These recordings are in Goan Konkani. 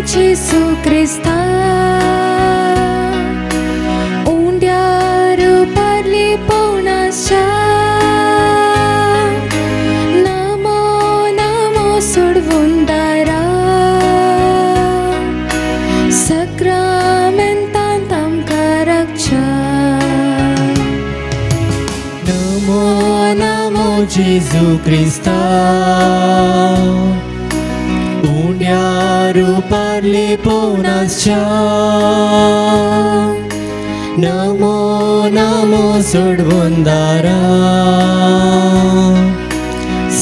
जेजू क्रिस्ता, उंड्यार पारली पवनाच्या. नमो नमो सोडवून दारा, सक्रामेंतांत आमकां राखच्या. नमो नमो जेजू क्रिस्ता, उंड्यार पारले पोवनासच्या. नमो नमो सोडवून दारा,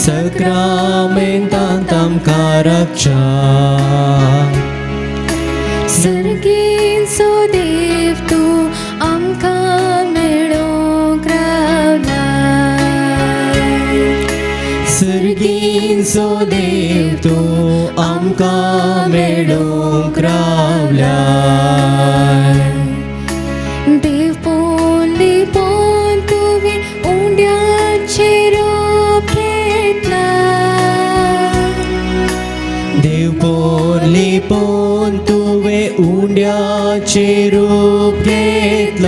सक्रामेंतांत आमकां राखच्या. सर्गींचो देव तूं आमकां मेळोंक रावलाय. सर्गींचो देव तूं आमकां मेळोंक रावलाय. देव पोन लिपोन तुवें उंड्याचें रूप घेतलां. देव पोन लिपोन तुवें उंड्याचें रूप घेतलाय.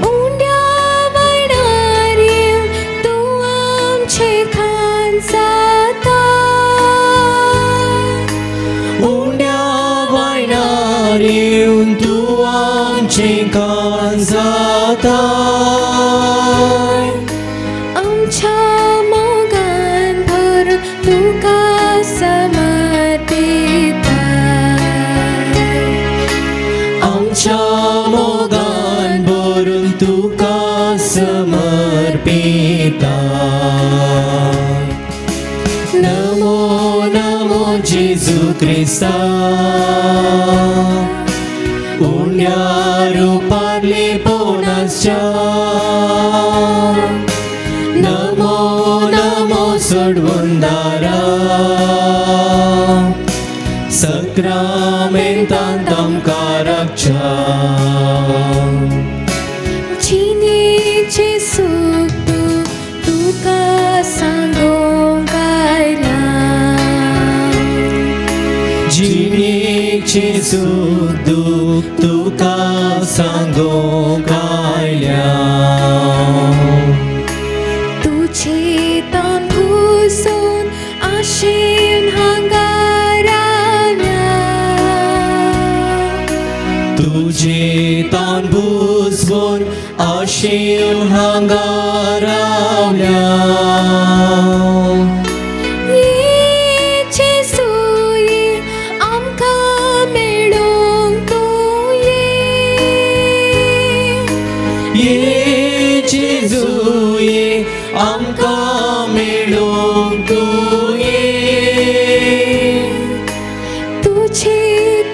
उंड्या वयणार येवन तूं आमचें खाण जाता. उंड्या वायनार येवन तूं आमचें खाण जाता. आमच्या मोगान भरून तुका समर्पिता. आमच्या मोगान भरून तुका समर्पिता. नमो नमो जेजू क्रिस्ता, उंड्यार पारले पोवनासच्या. नमो नमो सोडवून दारा, सक्रामेंतांत आमकां राखच्या. जिणेचें सूख तूं तुका सांगोंक आयलां. जिणेचें सूख दूख तुका सांगोंक आयल्या. तुजे तान भुजोवन आशेन हांगा रावल्या. तुजे तान भुजोवन आशेन हांगा रावल्या. ये जेजू ये, आमकां मेळोंक तूं ये. ये जेजू ये, आमकां मेळोंक तूं ये. तुजे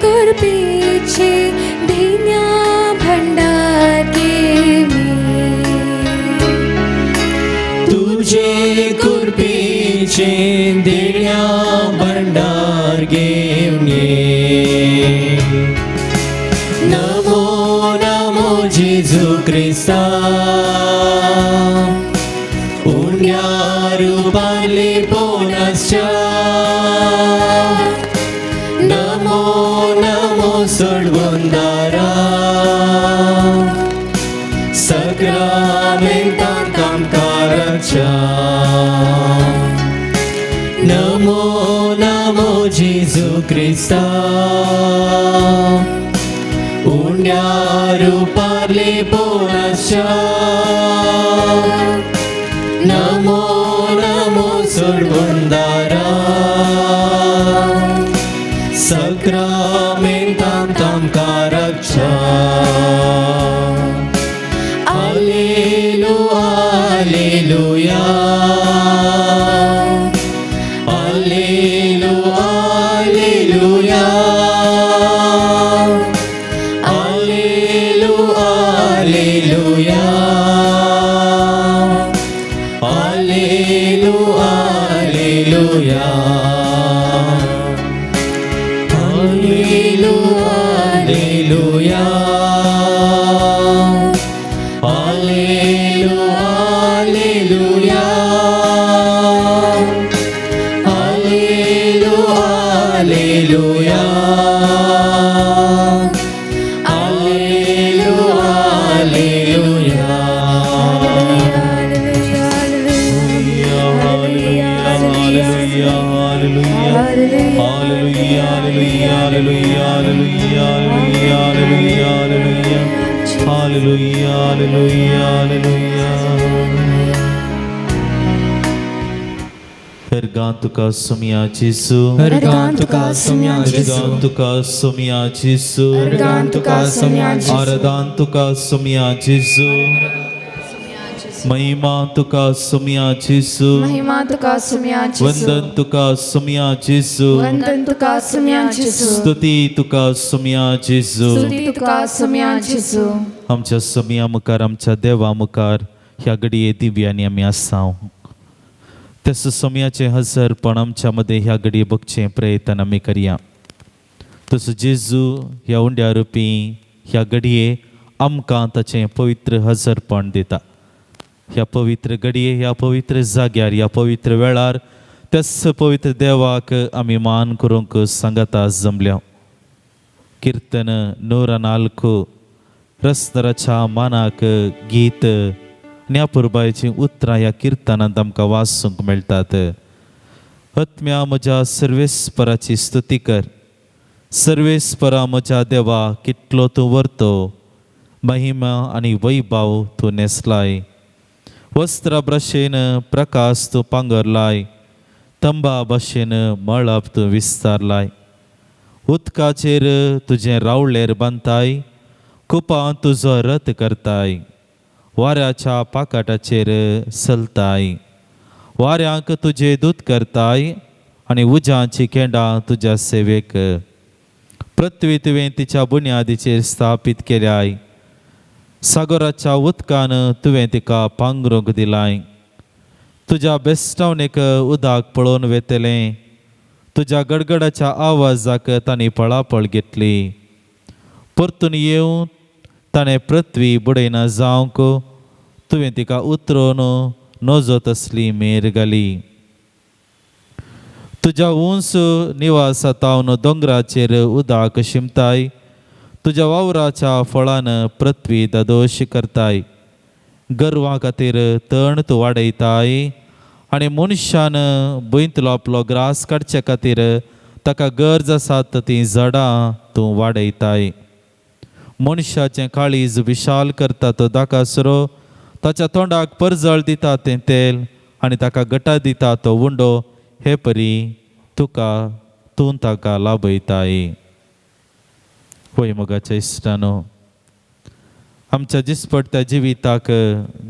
कृपेचें देण्या भंडार घेवन ये. तुजे कृपेचें देण्या भंडार घेवन ये. नमो नमो जेजू क्रिस्ता, उंड्यार पारले पोवनासच्या. नमो नमो सोडवून दारा, सक्रामेंतांत आमकां राखच्या. नमो नमो जेजू क्रिस्ता, उंड्यार पारले पोवनासच्या. नमो नमो सोडवून दारा, सक्रामेंतांत आमकां राखच्या. आलेलु आलेलुया, आलेलु आलेलुया, आलेलु आलेलुया, आलेलु आलेलुया, आलेलु आलेलुया, आलेलु आलेलुया, आलेलु. Hallelujah, hallelujah, hallelujah, hallelujah, hallelujah, hallelujah, hallelujah, hallelujah, hallelujah, hallelujah. हरगां तुका सोम्या जेसू, हरगां तुका सोम्या जेसू, हरगां तुका सोम्या जेसू, हरगां तुका सोम्या जेसू, आराधान तुका सोम्या जेसू, महिमा तुका सोम्या जेसू, महिमा तुका सोम्या जेसू, वंदन तुका सोम्या जेसू, वंदन तुका सोम्या जेसू, स्तुती तुका सोम्या जेसू. स्तुती तुका सोम्या जेसू. आमच्या सोम्या मुखार, आमच्या देवा मुखार ह्या घडये दिव्यांनी आमी आसाव. तसो सोम्याचें हजरपण आमच्या मदें ह्या घडये बगचें प्रयत्न आमी करया. तसो जेजू ह्या उंड्या रुपी ह्या घडये आमकां ताचें पवित्र हजरपण दिता. ह्या पवित्र घडये, ह्या पवित्र जाग्यार, ह्या पवित्र वेळार त्याच पवित्र देवाक आमी मान करूंक सांगाता जमल्या. किर्तन 104 रस्तराच्या मानाक गीत न्या पुरबायचीं उतरां ह्या किर्तनांत आमकां वाचूंक मेळटात. आत्म्या म्हज्या सर्वेस्पराची स्तुती कर, सर्वेस्परा म्हज्या देवा कितलो तूं व्हरतो, महिमा आनी वैभाव तूं न्हेसलाय, वस्त्रा भशेन प्रकाश तूं पांगरलाय, तंबा भशेन मळब तूं विस्तारलाय, उदकाचेर तुजें रावळेर बांदताय, कुपां तुजो रथ करताय, वाऱ्याच्या पाकाटाचेर चलताय, वाऱ्यांक तुजे दूत करताय आनी उज्यांची केंडां तुज्या सेवेक. पृथ्वी तुवें तिच्या बुन्यादीचेर स्थापीत केल्याय, सागराच्या उदकान तुवें तिका पांगरूंक दिलाय. तुज्या बेस्टावणेक उदक पळोवन वेतलें, तुज्या गडगडाच्या आवाजाक तांणी पळापळ घेतली. परतून येवन ताणें पृथ्वी बुडयना जावंक तुवें तिका उतरोवन नजो तसली मेर घाली. तुज्या उंच निवासा तावन दोंगराचेर उदक शिंपताय, तुज्या वावराच्या फळान पृथ्वी दादोश करताय. गर्वां खातीर तण तूं वाडयताय आनी मनशान भुंयतलो आपलो ग्रास काडचे खातीर ताका गरज आसात तीं झाडां तूं वाडयताय. मनशाचें काळीज विशाल करता तो दाकासरो, ताच्या तोंडाक परजळ दिता तें तेल आनी ताका गटा दिता तो उंडो, हे परी तुका तूं ताका लाभयताय. होय मोगाच्या इश्टानो, आमच्या दिसपट्ट्या जिविताक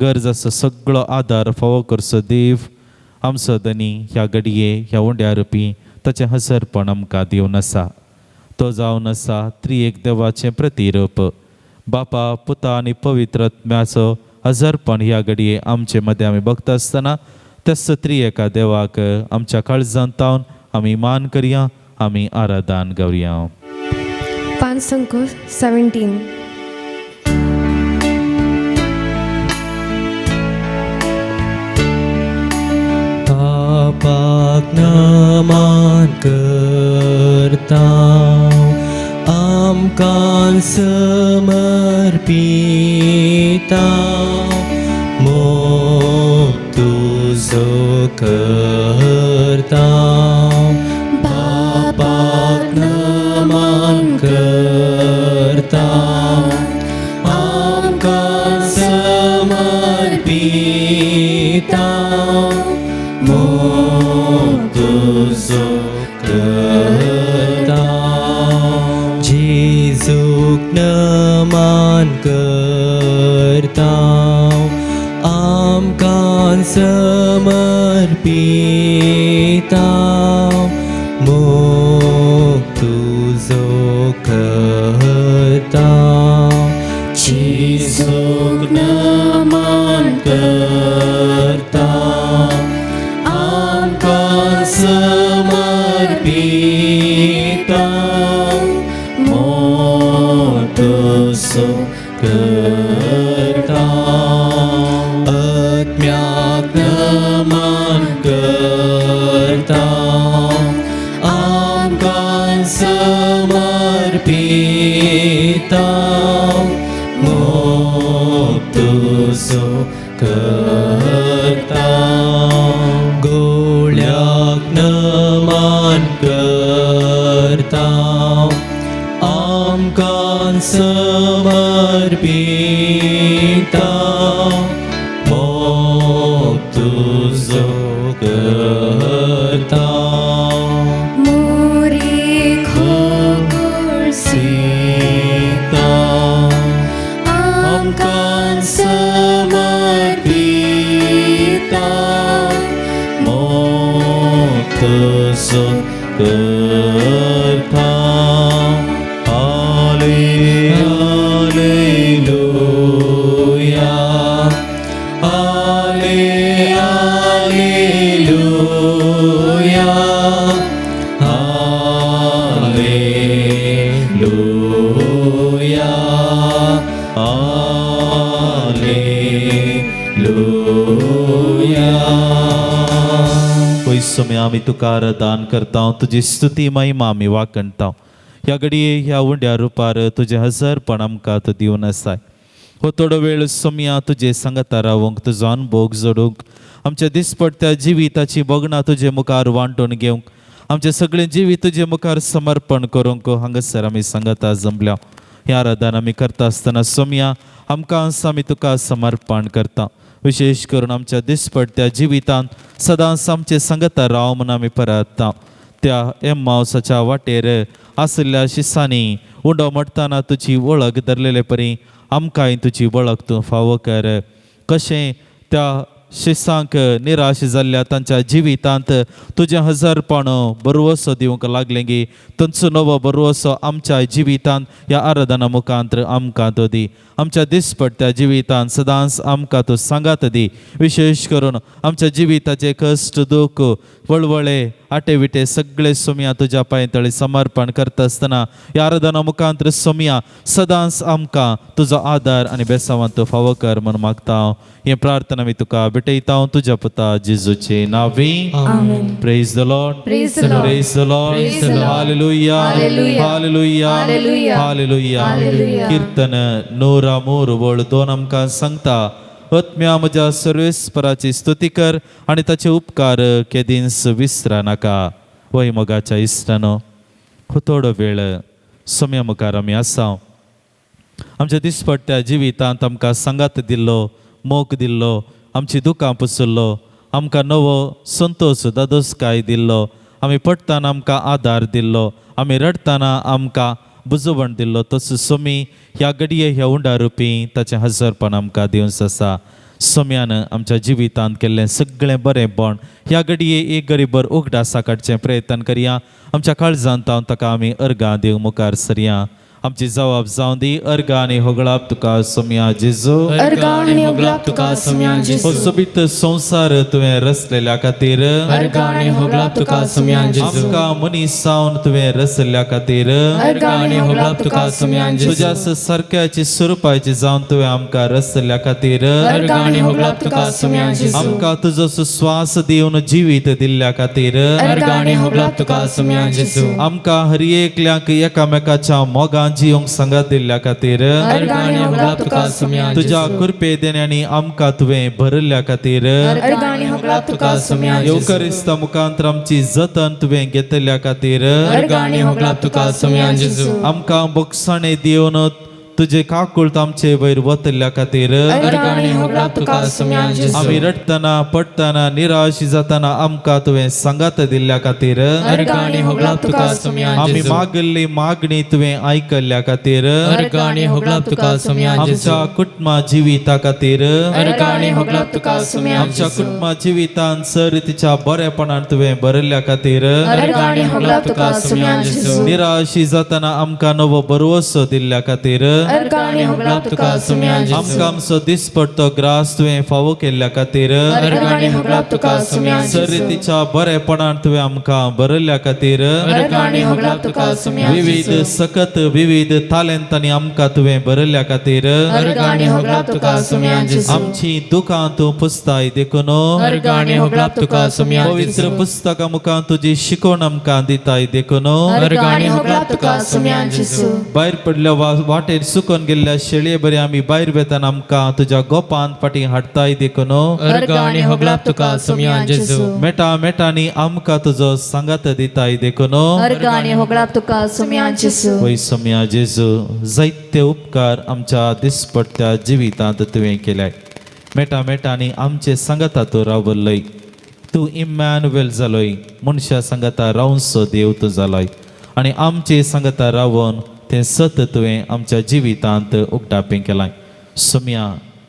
गरज आसा सगळो आदार फावो करचो देव आमचो धनी ह्या घडये ह्या उंड्या रुपी ताचें हजरपण आमकां दिवन आसा. तो जावन आसा त्रिएक देवाचें प्रतिरूप. बापा, पुता आनी पवित्र आत्म्याचो हजरपण ह्या घडये आमचे मदें आमी बगता आसतना त्याच त्रिएका देवाक आमच्या काळजांत तावन आमी मान करया, आमी आराधन करुया. 517. पापाक नमन करता आमकां समर्पिता, मोग तुजो करता. बापाक नमन करता आमकां समर्पिता, मोग तुजो करता. जेजूक नमन करता आमकां समर्पिता, मोग तुजो करता. जेजूक नमन करता आमकां समर्पिता, मोग तुजो करता. आत्म्याक नमन करता आमकां समर्पिता, मोग तुजो करता. गोळ्याक नमन करता, आमकां समर्पिता, मोग तुजो करता. मोरे खोगोळ सीता, आमकां समर्पिता, मोग तुजो करता. हाले हालेलुया, हाले हालेलुया, हालेलुया, हालेलुया. पयस समय आमी तुका दान करता, तुजी स्तुती महिमा आमी वाखणता. ह्या घडये ह्या उंड्या रुपार तुजें हजरपण आमकां तूं दिवन आसाय. हो थोडो वेळ सोमया तुजे सांगाता रावंक, तुजो अनभोग जोडूंक, आमच्या दिसपडत्या जिविताची भोगणां तुजे मुखार वांटून घेवंक, आमचें सगळें जिवीत तुजे मुखार समर्पण करूंक हांगासर आमी सांगाता जमल्या. ह्या आराधन आमी करता आसतना सोमया आमकां आमी तुका समर्पण करता. विशेश करून आमच्या दिसपडत्या जिवितांत सदांच आमचे सांगाता राव म्हूण आमी परतता. त्या एम्मावसाच्या वाटेर आशिल्ल्या शिसांनी उंडो मोडटना तुजी वळख धरलेले परी आमकांय तुजी वळख तूं फावो कर. कशें त्या शिसांक निराश जाल्ल्या तांच्या जिवितांत तुजें हजारपण बरवसो दिवंक लागलें गी, तांचो नवो बरवसो आमच्या जिवितांत ह्या आराधना मुखांत आमकां तो दी. आमच्या दिसपडत्या जिवितांत सदांच आमकां तूं सांगात दी. विशेश करून आमच्या जिविताचे कश्ट, दुख, वळवळे, आटे विटे सगळे सोमया तुज्या पांय तळी समर्पण करता आसतना ह्या आराधना मुखांत सोमया सदांच आमकां तुजो आदार आनी बेसावान तूं फावो कर म्हूण मागता. हे प्रार्थना मी तुका भेटयता तुज्या पुता जेजूचे नांवी. Praise the Lord. Praise the Lord. Praise the Lord. Praise the Lord. Hallelujah. Hallelujah. Hallelujah. Hallelujah. Hallelujah. Hallelujah. कीर्तन 103:2 आमकां सांगता, आत्म्या म्हज्या सर्वेस्पराची स्तुती कर आनी ताचे उपकार केदींच विसरा नाका. वय मोगाच्या इश्टानो, हो थोडो वेळ सोम्या मुखार आमी आसा. आमच्या दिसपट्ट्या जिवितांत आमकां सांगात दिल्लो, मोग दिल्लो, आमची दुकां पुसल्लो, आमकां नवो संतोश दादोसकाय दिल्लो, आमी पडटना आमकां आदार दिल्लो, आमी रडटना आमकां बुजवण दिल्लो, तसो सोमी ह्या घडये ह्या उंडा रुपी ताचें हजरपण आमकां दिवंच आसा. सोम्यान आमच्या जिवितांत केल्लें सगळें बरेंपण ह्या घडये एक गरीबर उगडासा काडचें प्रयत्न करया. आमच्या काळजांत ताका आमी अर्गां दिवंक मुखार सरया. आमची जबाब जावं दी, अर्गां आनी होगळाप तुका सोम्या जेजू. अर्गां आनी होगळाप तुका सोम्या हो जेजू. सोबीत संवसार तुवें रचलेल्या खातीर. अर्गां आनी होगळाप तुका सोम्या जेजू. आमकां मनीस जावन तुवें रचल्ल्या खातीर. अर्गां आनी होगळाप तुका सोम्या जेजू. तुज्या सारक्याची स्वरुपाची जावन तुवें आमकां रचल्ल्या खातीर. अर्गां आनी होगळाप तुका सोम्या जेजू. आमकां तुजो श्वास दिवन जिवीत दिल्ल्या खातीर. अर्गां आनी होगळाप तुका सोम्या जेजू. आमकां हर एकल्याक एकामेकाच्या मोगान जिवंक सांगात दिल्ल्या खातीर. अर्गां आनी होगळाप तुका सोम्या तुज्या जेजू. कृपे देण्यानी आमकां तुवें भरिल्ल्या खातीर. अर्गां आनी होगळाप तुका सोम्या जेजू. येवकरिस्ता मुखांत आमची जतन तुवें घेतल्या खातीर. अर्गां आनी होगळाप तुका सोम्या जेजू. आमकां बोगसाणे दिवन तुजे काकूळत आमचे वयर वतल्या खातीर. अर्गां आनी होगळाप तुका सोम्या जेजू. आमी रडटना, पडटना, निराश जातना आमकां तुवें सांगात दिल्ल्या खातीर. अर्गां आनी होगळाप तुका सोम्या आमी जेजू. मागिल्ली मागणी तुवें आयकल्ल्या खातीर. अर्गां आनी होगळाप तुका सोम्या जेजू. आमच्या कुटुंबा जिविता खातीर. अर्गां आनी होगळाप तुका सोम्या आमच्या जेजू. कुटुंबा जिवितान सर तिच्या बरेपणान तुवें भरिल्ल्या खातीर. अर्गां आनी होगळाप तुका सोम्या जेजू. निराशी जातना आमकां नवो भरवसो दिल्ल्या खातीर. अर्गां आनी होगळाप तुका सोम्या जेजू. आमकां आमचो दिसपडतो ग्रास तुवें फावो केल्ल्या खातीर. अर्गां आनी होगळाप तुका सोम्या सर जेजू. तिच्या बरेपणान तुवें आमकां भरिल्ल्या खातीर. अर्गां आनी होगळाप तुका सोम्या विविध जेजू. सकत विविध तालेंतांनी आमकां तुवें भरिल्ल्या खातीर. अर्गां आनी होगळाप तुका सोम्या जेजू. आमची दुकां तूं पुसताय देखून. अर्गां आनी होगळाप तुका सोम्या पवित्र जेजू. पुस्तकां मुखार तुजी शिकवण आमकां दिताय देखून. अर्गां आनी होगळाप तुका सोम्या जेजू. भायर पडल्या वाटेर चुकोन गेल्ल्या शेळये बरी आमी भायर वेताना आमकां तुज्या गोपांत फाटीं हाडताय देखून अर्गां आनी होगळाप तुका सोम्या जेजू. मेटा मेटांनी आमकां तुजो सांगात दिताय देखून. अर्गां आनी होगळाप तुका सोम्या जेजू. वय सोम्या जेजू, जायते उपकार आमच्या दिसपट्ट्या जिवितांत तुवें केल्याय. मेटा मेटांनी आमचे सांगाता तूं रावल्लय. तूं इम्मॅनुएल जालोय, मनशा सांगाता रावनसो देव तूं जालोय आनी आमचे सांगाता रावन तें सत तुवें आमच्या जिवितांत उगडापें केलां. सोम्या,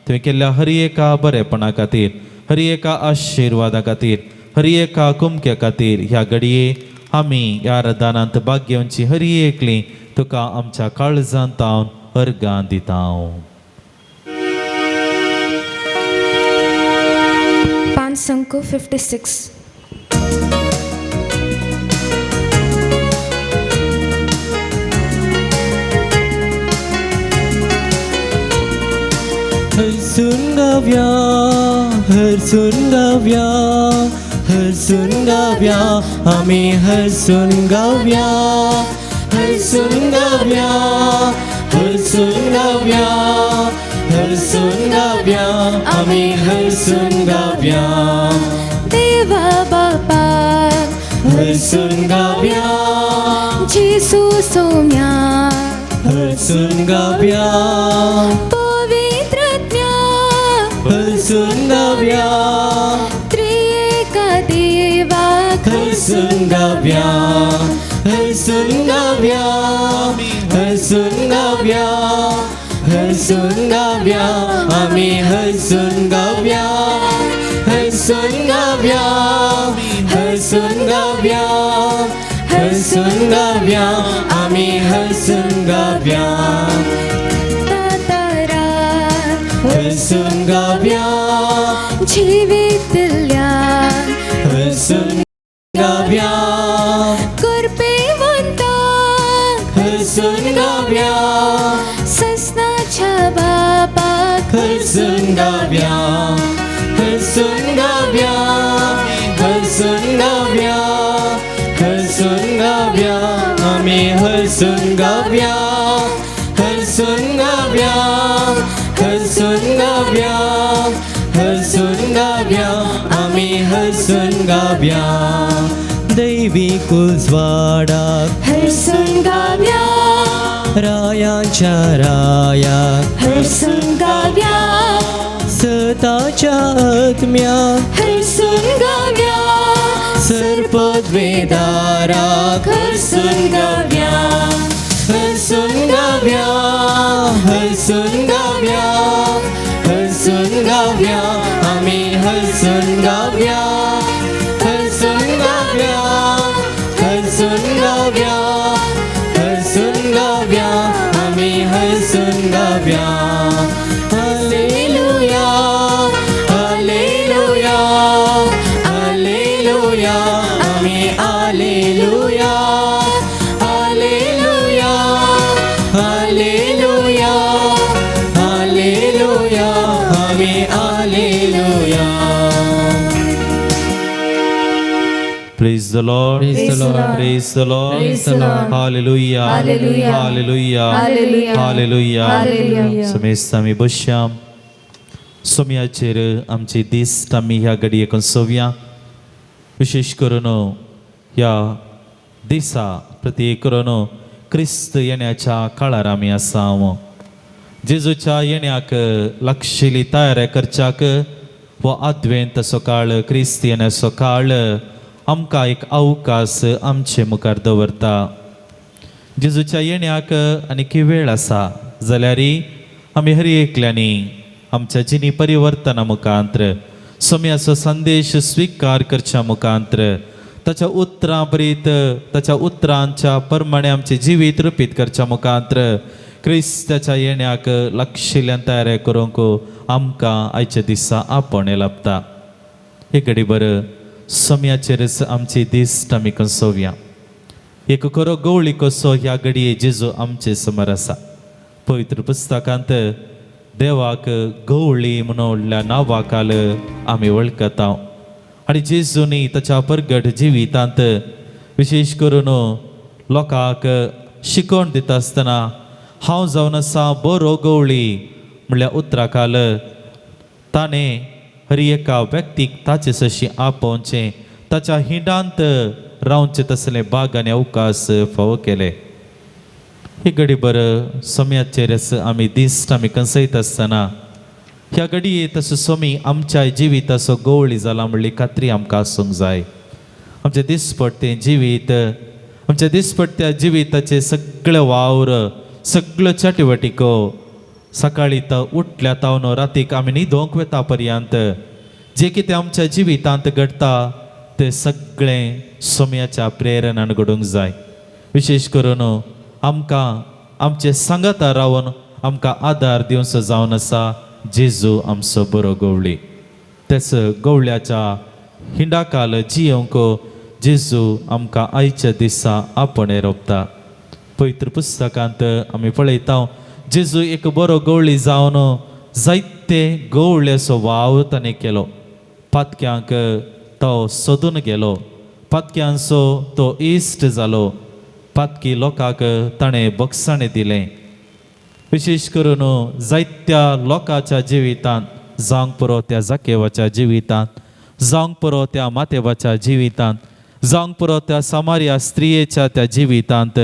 तुवें केल्ल्या हर एका बरेपणा खातीर, हर एका आशिर्वादा खातीर, हर एका कुमक्या खातीर ह्या घडये आमी ह्या रदानांत भाग घेवची हर एकली तुका आमच्या काळजांत हांव अर्गां दिता. पांच 56. हरसून गाव्या, हरसून गाव्या, हरसून गाव्या, आमी हरसून गाव्या, हरसून गाव्या, हरसून गाव्या, हरसून गाव्या, आमी हरसून गाव्या. देवा बापा हरसून गाव्या, जेसू सोम्या हरसून गाव्या, पवित्रज्ञा हरसून गाव्या, त्रिएका देवा हरसून गाव्या, हरसून गाव्या, हरसून गाव्या, हरसून गाव्या, आमी हरसून गाव्या, हरसून गाव्या, हरसून गाव्या, हरसून गाव्या, आमी हरसून गाव्या. तातारा हरसून गाव्या, जिवितल्या हरसून गाव्या, कृपेवंता हरसून गाव्या, ससनाच्या बापा हरसून गाव्या, हरसून गाव्या, हरसून गाव्या, हरसून गाव्या, आमी हरसून गाव्या, हरसून गाव्या, हरसून गाव्या, हरसून गाव्या, आमी हरसून गाव्या. दैवी कुजवाडाक हरसून गाव्या, रायांच्या रायाक हरसून गाव्या, सताच्या आत्म्या हरसून गाव्या, सर्पद्वेदाराक हरसून गाव्या, हरसून गाव्या, हरसून गाव्या, हरसून गाव्या, आमी हरसून गाव्या, हरसून गाव्या, हरसून गाव्या, हरसून गाव्या, आमी हरसून गाव्या. हालेलुया, हालेलुया, हालेलुया, आमी हालेलुया, हालेलुया, हालेलुया, हालेलुया, आमी hallelujah. Praise the Lord. Praise the Lord. Praise the Lord. Praise the Lord. Hallelujah. Hallelujah. Hallelujah. Hallelujah. Hallelujah. Hallelujah. समेस्त आमी बसया. सोम्याचेर आमची दिस्त आमी ह्या घडयेक सोवया. विशेश करून ह्या दिसा प्रती करून क्रिस्त येण्याच्या काळार आमी आसा. जेजूच्या येण्याक लागशिल्ली तयारी करच्याक हो आद्वेंताचो काळ, क्रिस्त येण्याचो काळ आमकां एक अवकाश आमचे मुखार दवरता. जेजूच्या येण्याक आनी वेळ आसा जाल्यार आमी हर एकल्यांनी आमच्या जिनी परिवर्तना मुखांत्र, सोम्याचो संदेश स्विकार करच्या मुखांत्र, ताच्या उतरां प्रीत, ताच्या उतरांच्या प्रमाणे आमचें जिवीत रुपीत करच्या मुखांत्र क्रिस्ताच्या येण्याक लागशिल्ल्यान तयारी करूंक आमकां आयच्या दिसा आपोवणें लाभता. हे घडी बरं सोम्याचेरच आमची दिश्ट आमी कंसोवया. एक खरो गवळी कसो ह्या घडये जेजू आमचे समोर आसा. पवित्र पुस्तकांत देवाक गवळी म्हणून नांवाखाल आमी वळखता आनी जेजूनी ताच्या परगट जिवितांत विशेश करून लोकांक शिकवण दिता आसतना हांव जावन आसा बरो गवळी म्हणल्यार उतराखाल ताणें हर एका व्यक्तीक ताचे सशी आपोवचें, ताच्या हिंडांत रावचें तसले बाग आनी अवकाश फावो केले. ही घडी बरं सोम्याचेर आमी दिश्ट आमी कंसयत आसतना ह्या घडये तसो सोमी आमच्या जिविताचो गवळी जाला म्हणली खात्री आमकां आसूंक जाय. आमचें दिसपडटें जिवीत, आमच्या दिसपडट्या जिविताचे सगळे वावर, सगळ्यो चटवटिको सकाळी तर उठल्या तावन रातीक आमी न्हिदोंक वता पर्यंत जे कितें आमच्या जिवितांत घडटा तें सगळें सोम्याच्या प्रेरणान घडूंक जाय. विशेश करून आमकां आमचे सांगाता रावन आमकां आदार दिवचो जावन आसा जेजू आमचो बरो गवळी. त्याच गवळ्याच्या हिंडाकाल जियोंक जेजू आमकां आयच्या दिसा आपण रोपता. पवित्र पुस्तकांत आमी पळयता जेजू एक बरो गवळी जावन जायते गवळ्याचो वावर ताणें केलो. पातक्यांक तो सोदून गेलो, पातक्यांचो तो इश्ट जालो, पातकी लोकांक ताणें बक्षाणें दिलें. विशेश करून जायत्या लोकांच्या जिवितांत, जावंक पुरो त्या जाकेवाच्या जिवितांत, जावंक पुरो त्या मातेवाच्या जिवितांत, जावंक पुरो त्या सामारिया स्त्रियेच्या त्या जिवितांत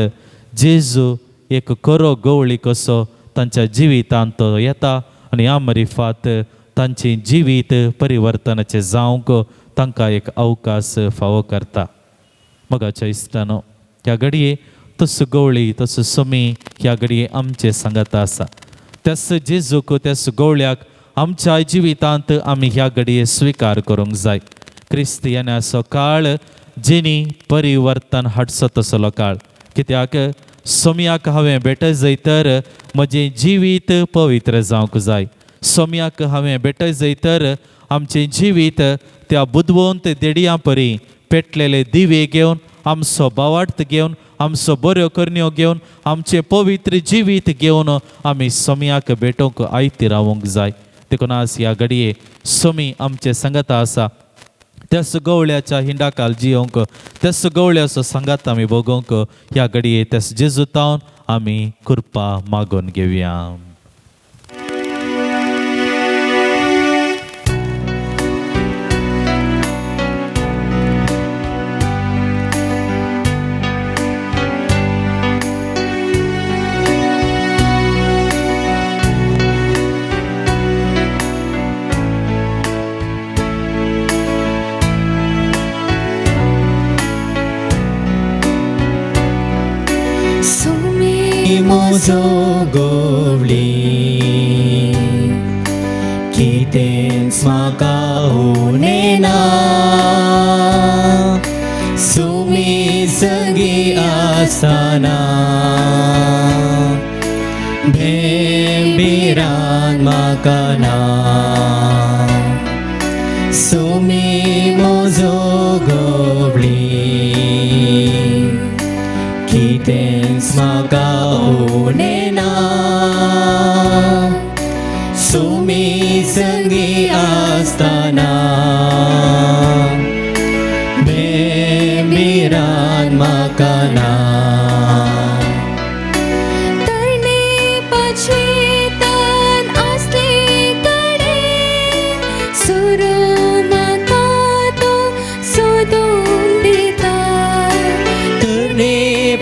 जेजू एक खरो गवळी कसो तांच्या जिवितांत तो येता आनी ह्या मरिफात तांचें जिवीत परिवर्तनाचें जावंक तांकां एक अवकाश फावो करता. मोगाच्या इश्टानो, ह्या घडये तसो गवळी तसो सोमी ह्या घडये आमचे सांगाता आसा. त्याच जेजूक त्याच गवळ्याक आमच्या जिवितांत आमी ह्या घडये स्विकार करूंक जाय. क्रिस्तियानाचो काळ जेणी परिवर्तन हाडचो तसलो काळ, कित्याक सोम्याक हांवें भेटय जाय तर म्हजें जिवीत पवित्र जावंक जाय. सोम्याक हांवें भेटय जाय तर आमचें जिवीत त्या बुदवंत देडयां परी पेटलेले दिवे घेवन, आमचो भावार्थ घेवन, आमचो बऱ्यो करण्यो घेवन, आमचें पवित्र जिवीत घेवन आमी सोम्याक भेटोवंक आयती रावंक जाय. देखून आज ह्या घडये सोमी आमचे सांगाता आसा. त्याच गवळ्याच्या हिंडाकाल जियोंक, त्याच गवळ्याचो सांगात आमी भोगोवंक ह्या घडये त्याच जेजूतावन आमी कृपा मागून घेवया. म्हजो गवळी कितेंच म्हाका उणें ना, सुमी संगी आसतना भेंबिरान म्हाका ना. सुमी म्हजो गवळी कितेंच म्हाका उणें ना, सुमी संगी आसतना भेंबिरान म्हाका ना. तरणे पाचवेतान आसले कडेन सुरू म्हाका तो सोदून दिता. तरणे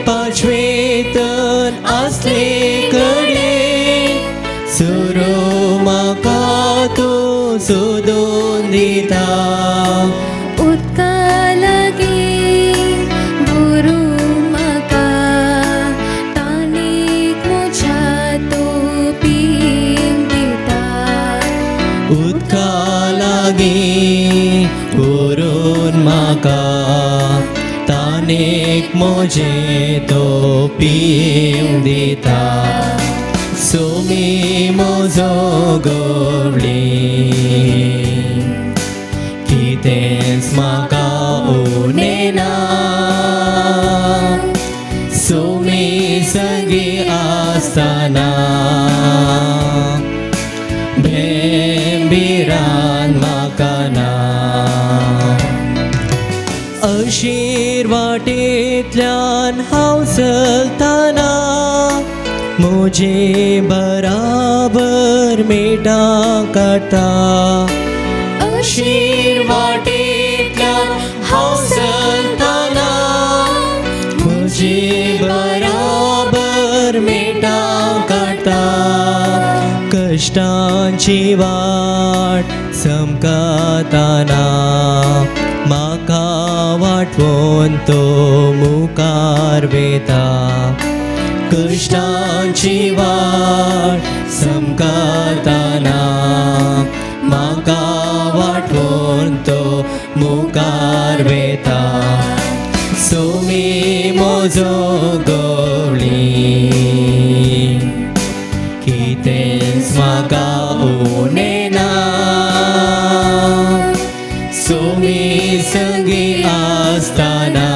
पाचवेतन आसले कडेन सुरू म्हाका तो सोदून दिता. उदका लागीं व्हरून म्हाका ताणीक म्हज्या तो पिवंक दिता. उदका लागीं व्हरून म्हाका ताणीक म्हजें तो पिवंक दिता. सुमी म्हजो गवळी कितेंच म्हाका उणें ना, सुमी संगी आसतना भेंबिरान म्हाका ना. अशीर वाटेंतल्यान हांव चलतना म्हजे बराबर मेटां काडटा. अशीर वाटेंतल्यान हांव चलतना म्हजे बराबर मेटां काडटा. कश्टांची वाट चमकतना म्हाका वाटवून तो मुखार वेता. कश्टांची वाट चमकतना म्हाका वाटवून तो मुखार वेता. सोमी म्हजो गवळी कितेंच म्हाका उणें ना. सोमी संगी आसतना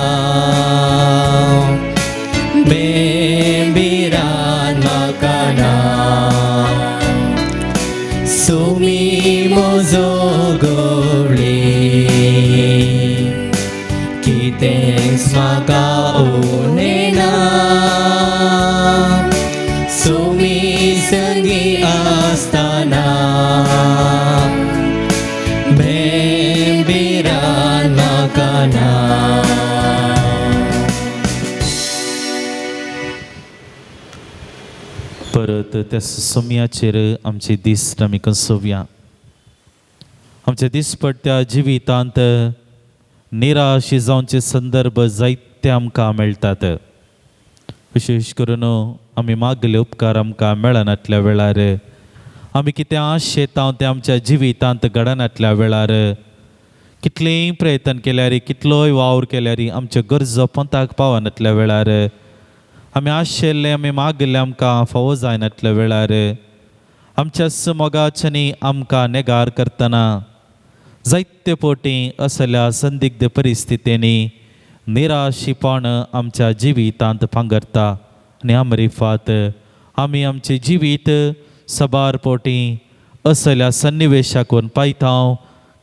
बेबिरान म्हाका ना. सोमी म्हजो गवळी कितेंच म्हाका उणें ना. सोमी संगी आसतना बेबिरान म्हाका ना. परत त्या सोमयाचेर आमची दीस आमी कसोवया. आमच्या दिसपट्ट्या जिवितांत निराश जावचे संदर्भ जायते आमकां मेळटात. विशेश करून आमी मागले उपकार आमकां मेळनातल्या वेळार, आमी कितें आशेता तें आमच्या जिवितांत घडनातल्या वेळार, कितलेंय प्रयत्न केल्यार, कितलोय वावर केल्यार आमच्यो गरजो पंथाक पावनातल्या वेळार, आमी आशिल्ले आमी मागले आमकां फावो जायनातल्या वेळार, आमच्या मोगाच्यानी आमकां नेगार करतना जायते पोटी असल्या संदिग्ध परिस्थितींनी निराशीपण आमच्या जिवितांत पांगरता आनी आमरिफात आमी आमचें जिवीत सबार पोटी असल्या सन्निवेशाकून पायता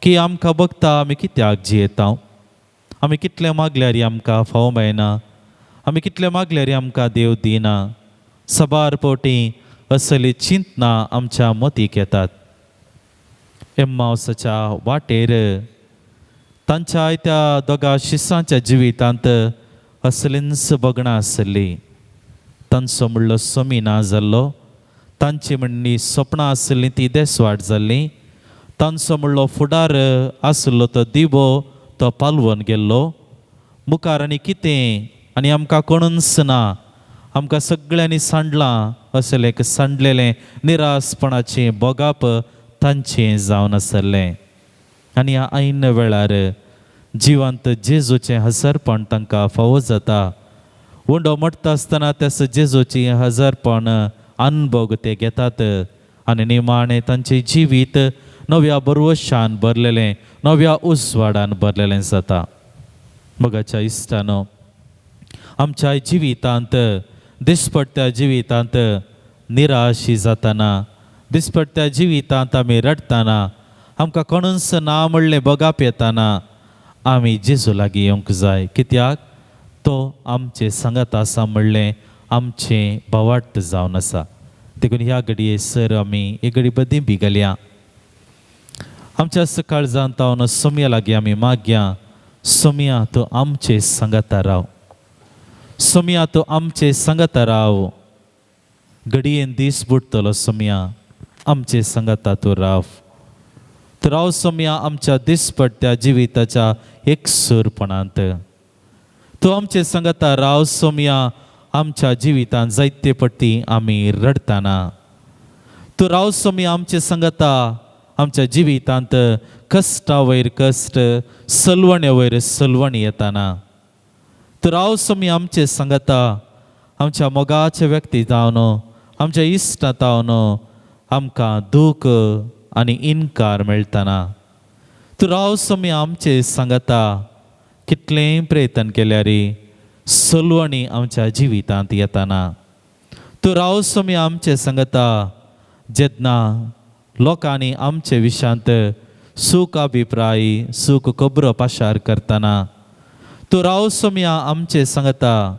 की आमकां बघता आमी कित्याक जियेता, आमी कितलें मागल्यार आमकां फावो मेळना, आमी कितलें मागल्यार आमकां देव दिना. सबार पोटी असली चिंतना आमच्या मतीक येतात. एम्मावसाच्या वाटेर तांच्या त्या दोगा शिसांच्या जिवितांत असलींच बगणां आसली. तांचो म्हणलो समी ना जाल्लो, तांची म्हणणी सपनां आसलीं ती देसवाट जाल्ली, तांचो म्हणलो फुडार आसलो तो दिवो तो पालवून गेल्लो. मुखार आनी कितें आनी आमकां कोणूच ना, आमकां सगळ्यांनी सांडलां असलें एक सांडलेलें निरासपणाचें भोगाप तांचें जावन आसलें. आनी ह्या ऐन वेळार जिवंत जेजूचें हजरपण तांकां फावो जाता. उंडो मोडटा आसतना त्यास जेजूचें हजरपण अनभोग ते घेतात आनी निमाणें तांचें जिवीत नव्या बरवशान भरलेलें, नव्या उजवाडान भरलेलें जाता. मोगाच्या इश्टानो, आमच्या जिवितांत दिसपट्ट्या जिवितांत निराशी जाताना, दिसपट्ट्या जिवितांत आमी रडटाना, आमकां कोणूच ना म्हणलें भोगाप येताना आमी जेजू लागीं येवंक जाय. कित्याक तो आमचे सांगात आसा म्हणलें आमचें भावार्थ जावन आसा. देखून ह्या घडये सर आमी एक घडी बदी बी घालया. आमच्या सकाळ जावन सोमया लागीं आमी मागया, सोमया तूं आमचे सांगाता राव, सोमया तूं आमचे सांगाता राव. घडयेन दीस बुडटलो सोमया, आमचे सांगाता तूं राव. तूं राव सोमया आमच्या दिसपट्ट्या जिविताच्या एकसूरपणांत. तूं आमचे सांगाता राव सोमया आमच्या जिवितांत जायते पट्टी आमी रडटाना. तूं राव सोमया आमचे सांगाता आमच्या जिवितांत कश्टा वयर कश्ट, सलवणे वयर सलवणी येताना. तूं राव सोमया आमचे सांगाता आमच्या मोगाचे व्यक्ती जावन, आमच्या इश्टा जावन आमकां दूख आनी इनकार मेळटाना. तूं राव सोमया आमचे सांगाता कितलेंय प्रयत्न केल्यार सलवणी आमच्या जिवितांत येताना. तूं राव सोमया आमचे सांगाता जेन्ना लोकांनी आमचे विशांत सूख अभिप्राय, सूख खबरो पाशार करतना. तूं राव सोमया आमचे सांगाता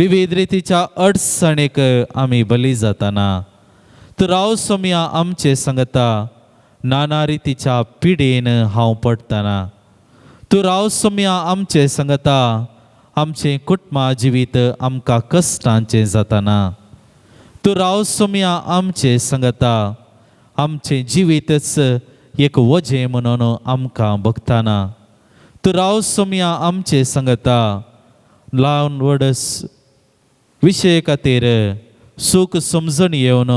विविध रितीच्या अडचणीक आमी बली जाताना तूं राव सोमया आमचे सांगता नाना रितीच्या पिडेन हांव पडटना तूं राव सोमया आमचे सांगता आमचें कुटुंबा जिवीत आमकां कश्टांचें जाताना तूं राव सोमया आमचे सांगता आमचें जिवीतच एक वजें म्हणून आमकां भोगताना तूं राव सोमया आमचे सांगता ल्हान व्हड विशय खातीर सूख समजण येवन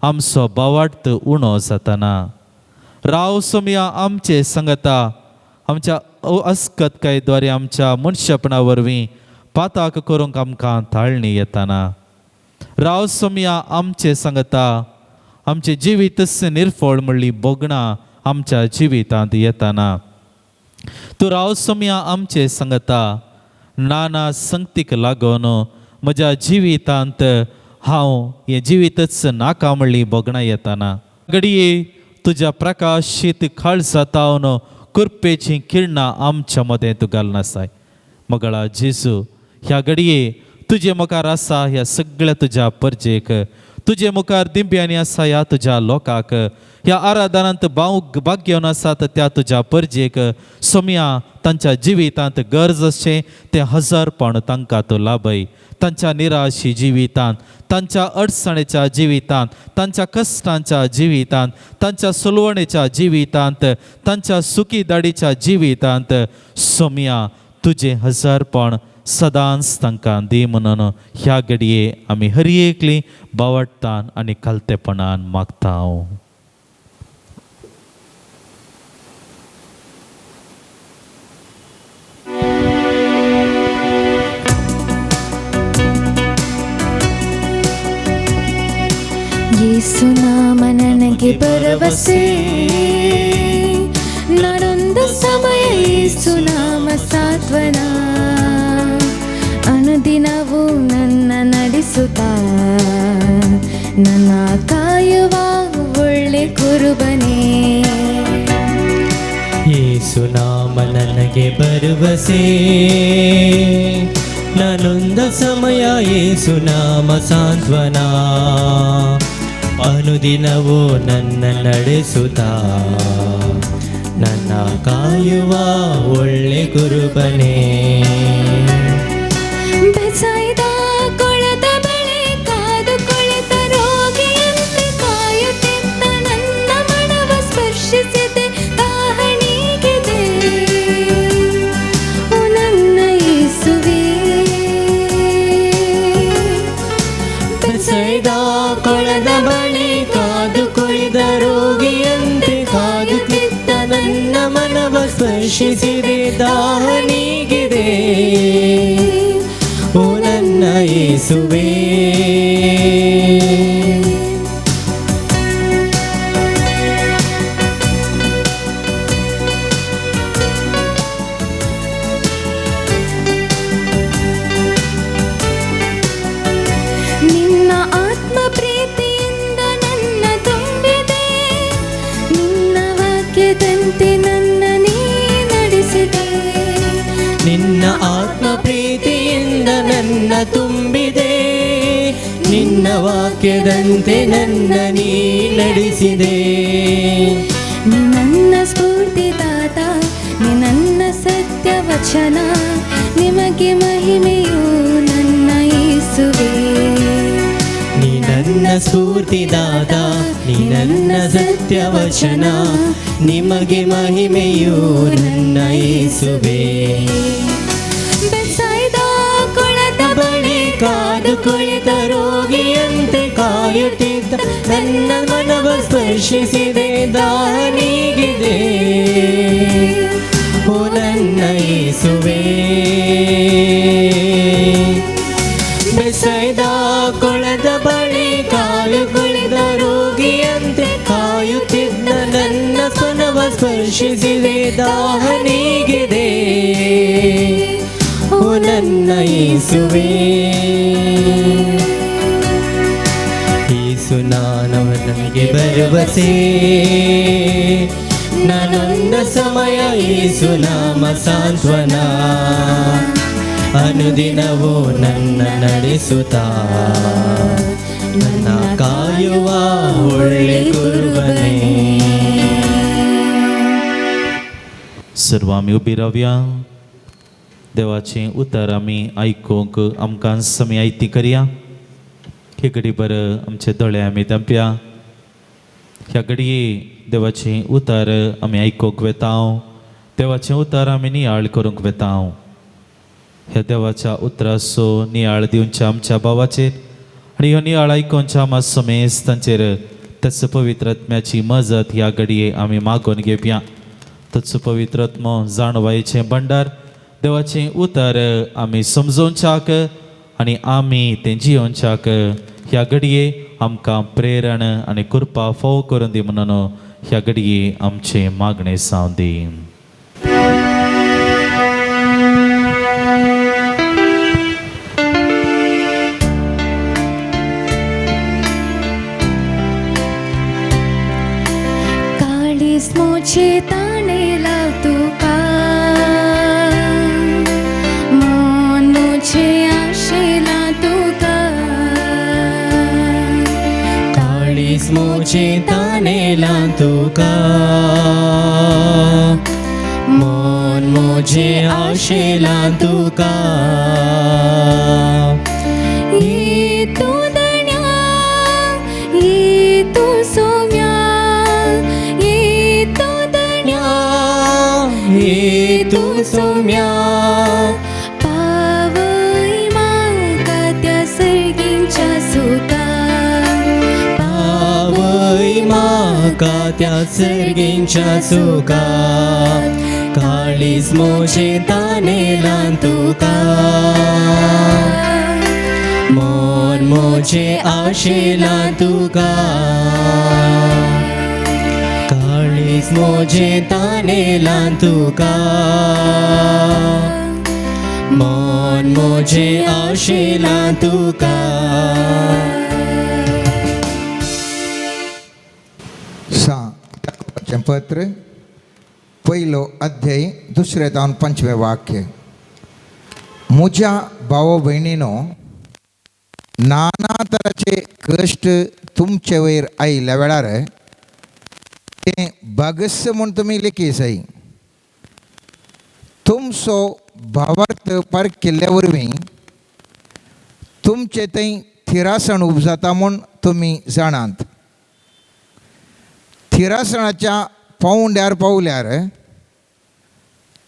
आमचो बावार्थ उणो जाताना राव सोमया आमचे सांगता आमच्या अस्कतकायद्वारे आमच्या मनशेपणा वरवीं पाताक करूंक आमकां ताळणी येताना राव सोमया आमचे सांगता आमचें जिवीतच निर्फळ म्हणली भोगणां आमच्या जिवितांत येताना तूं राव सोमया आमचे सांगता नाना संगतीक लागून म्हज्या जिवितांत हांव हें जिवीतच नाका म्हणली भोगणां येताना घडये तुज्या प्रकाशीत काळजातावन कृपेचीं किरणां आमच्या मदें तूं घालनासाय. मगळा जेजू ह्या घडये तुजे मुखार आसा ह्या सगळ्या तुज्या परजेक तुजे मुखार दिंब्यांनी आसा ह्या तुज्या लोकांक ह्या आराधनांत भाव भाग्यवन आसात त्या तुज्या परजेक सोमया तांच्या जिवितांत गरज आसचें तें हजारपण तांकां तूं लाभय. तांच्या निराशी जिवितांत तांच्या अडचणेच्या जिवितांत तांच्या कश्टांच्या जिवितांत तांच्या सुलवणेच्या जिवितांत तांच्या सुखी दाडीच्या जिवितांत सोमया तुजें हजारपण सदांच तांकां दी म्हणून ह्या घडये आमी हर एकली बावडटान आनी खालतेपणान मागता. ಯೇಸು ನಾಮ ನನಗೆ ಭರವಸೆ, ನಾನೊಂದು ಸಮಯ ಯೇಸು ನಾಮ ಸಾತ್ವನ, ಅನುದಿನವೂ ನನ್ನ ನಡೆಸುತ್ತಾ ನನ್ನ ಕಾಯುವ ಒಳ್ಳೆ ಕುರುಬನೇ. ಯೇಸು ನಾಮ ನನಗೆ ಭರವಸೆ, ನಾನೊಂದ ಸಮಯ ಯೇಸು ನಾಮ ಸಾಂತ್ವನ, ಅನುದಿನವೂ ನನ್ನ ನಡೆಸುತ್ತಾ ನನ್ನ ಕಾಯುವ ಒಳ್ಳೆ ಕುರುಬನೇ. ಬೆಸೈದ ಕೊಳದ ಬಳಿ ಕಾದು ಕುಳಿತ ರೋಗಿಯಂತೆ ಕಾಯುತ್ತಿದ್ದ ನನ್ನ ಮನವ ಸ್ಪರ್ಶಿಸಿದೆ ದಾಹಣಿಗಿದೆ ಓ ನನ್ನ ಯೇಸುವೇ. ಬೆಸೈದ ಕೊಳದ ಬಳಿ ಕಾದು ಕುಳಿತ ರೋಗಿಯಂತೆ ಕಾದುತ್ತಿದ್ದ ನನ್ನ ಮನವ ಸ್ಪರ್ಶಿಸಿದೆ ದಾಹನಿಗಿದೆ ಓ ನನ್ನ ಯೇಸುವೇ. ನಿನ್ನ ಆತ್ಮ ಪ್ರೀತಿಯಿಂದ ನನ್ನ ತುಂಬಿದೆ, ನಿನ್ನ ವಾಕ್ಯದಂತೆ ನನ್ನ ನೀ ನಡೆಸಿದೆ. ನಿನ್ನ ಆತ್ಮ ಪ್ರೀತಿಯಿಂದ ನನ್ನ ತುಂಬಿದೆ, ನಿನ್ನ ವಾಕ್ಯದಂತೆ ನನ್ನ ನೀ ನಡೆಸಿದೆ. ನೀ ನನ್ನ ಸ್ಫೂರ್ತಿದಾತ, ನೀ ನನ್ನ ಸತ್ಯ ವಚನ, ನಿಮಗೆ ಮಹಿಮೆಯು ನನ್ನ ಯೇಸುವೇ. ನೀ ನನ್ನ ಸ್ಫೂರ್ತಿದಾತ, ನೀ ನನ್ನ ಸತ್ಯ ವಚನ, ನಿಮಗೆ ಮಹಿಮೆಯು ನನ್ನ ಯೇಸುವೇ. ಬೆಸೈದ ಕೊಳದ ಬಳಿ ಕಾದು ಕುಳಿತ ರೋಗಿಯಂತೆ ಕಾಯುತ್ತಿದ್ದ ನನ್ನ ಮನವ ಸ್ಪರ್ಶಿಸಿದೆ ದಾಹನಿಗಿದೆ ಓ ನನ್ನ ಯೇಸುವೇ. ಬೆಸೈದ ಕೊಳದ ಬಳಿ ಕಾಲು ಕುಳಿತ ರೋಗಿಯಂತೆ ಕಾಯುತ್ತಿದ್ದ ನನ್ನ ಮನವ ಸ್ಪರ್ಶಿಸಿದೆ ದಾಹನಿಗಿದೆ ಓ ನನ್ನ ಯೇಸುವೇ. ಯೇಸು ನಾನವ ನನಗೆ ಭರವಸೆ, ನಾನೊಂದ ಸಮಯ ಯೇಸು ನಾಮ ಸಾಂತ್ವನ, ಅನುದಿನವೂ ನನ್ನ ನಡೆಸುತ್ತಾ ನನ್ನ ಕಾಯುವ ಒಳ್ಳೆ ಕುರುಬನೇ. सर्व आमी उबी रावया. देवाचें उतर आमी आयकूंक आमकां समी आयती करया. हे घडी बरं आमचे दोळे आमी धांपया. ह्या घडये देवाचें उतर आमी आयकूंक वेता. देवाचें उतर आमी नियाळ करूंक वेता. ह्या देवाच्या उतराचो नियाळ दिवच्या आमच्या भावाचेर आनी ह्यो नियाळ आयकोनच्या आमच्या समेस्तांचेर त्याच पवित्र आत्म्याची मजत ह्या घडये आमी मागून घेवया. तच पवित्र आत्मो जाणवायचें भंडार देवाचें उतर आमी समजोवच्याक आनी आमी तें जियोवच्याक ह्या घडये आमकां प्रेरण आनी कृपा फोव करून दी म्हणून ह्या घडये आमचें मागणें जावं दी. काळीज मोचे ताणे लाव तुका, मन मोचे आशेला तुका. काळीज मोचे तानेला तुका, मन मोजे आशेला तुका. ये तू दण्या, ये तू सोम्या, ये तू दण्या, ये तू सोम्या. पावय म्हाका त्या सर्गींच्या सुखा, पावय म्हाका त्या सर्गींच्या सुखा. काळीज मोजे तानेला तुका, मन मोजे आशेला तुका. काळीज मोजे तानेला तुका, मन मोजे आशेला तुका. सा पत्र पयलो अध्याय दुसरें जावन पंचवें वाक्य. म्हज्या भाव भयणीनो, नाना तराचे कश्ट तुमचे वयर आयिल्ल्या वेळार तें बागस म्हूण तुमी लेखी जाय. तुमचो भावार्थ पार केल्ल्या वरवीं तुमचे थंय थिरासण उपजाता म्हूण तुमी जाणात. थिरासणाच्या पावंड्यार पावल्यार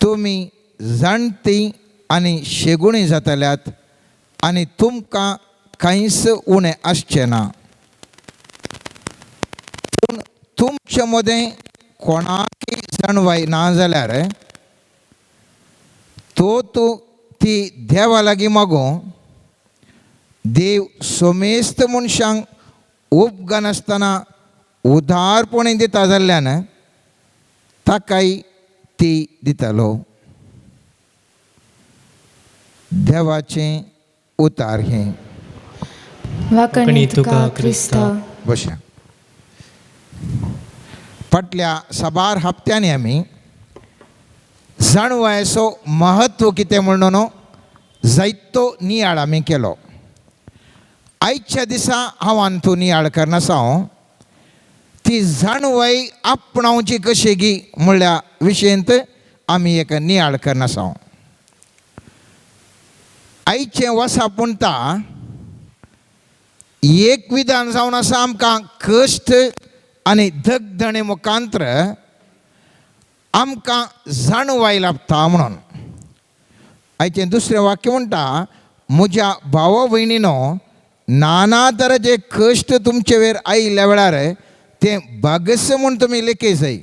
तुमी जाणटी आनी शेगुणी जातल्यात आनी तुमकां कांयच उणें आसचें ना. पूण तुमचे मदें कोणाकय जाणवाय ना जाल्यार तो तूं ती देवा लागीं मागूं. देव सोमेस्त मनशांक उपगनासतना उदारपणी दिता जाल्ल्यान ताकाय ती दितालो. देवाचें उतार हें. वाकणी तुका क्रिस्ता. बशा. फाटल्या साबार हप्त्यांनी आमी जाणवायचो महत्व कितें म्हणून जायतो नियाळ आमी केलो. आयच्या दिसा हांव आनी नियाळ करनासा हांव ती जाणवाय आपणावची कशी गी म्हणल्या विशयंत आमी एक नियाळ करनासा हांव. आयचें वसाप म्हणटा एक विधान जावन आसा आमकां कश्ट आनी धगधणे मुखांत्र आमकां जाणवाय लाभता म्हणून. आयचें दुसरें वाक्य म्हणटा म्हज्या भावा भयणीनो, नाना तराचे कश्ट तुमचे वयर आयिल्ल्या वेळार तें बागस म्हूण तुमी लेखी जाय.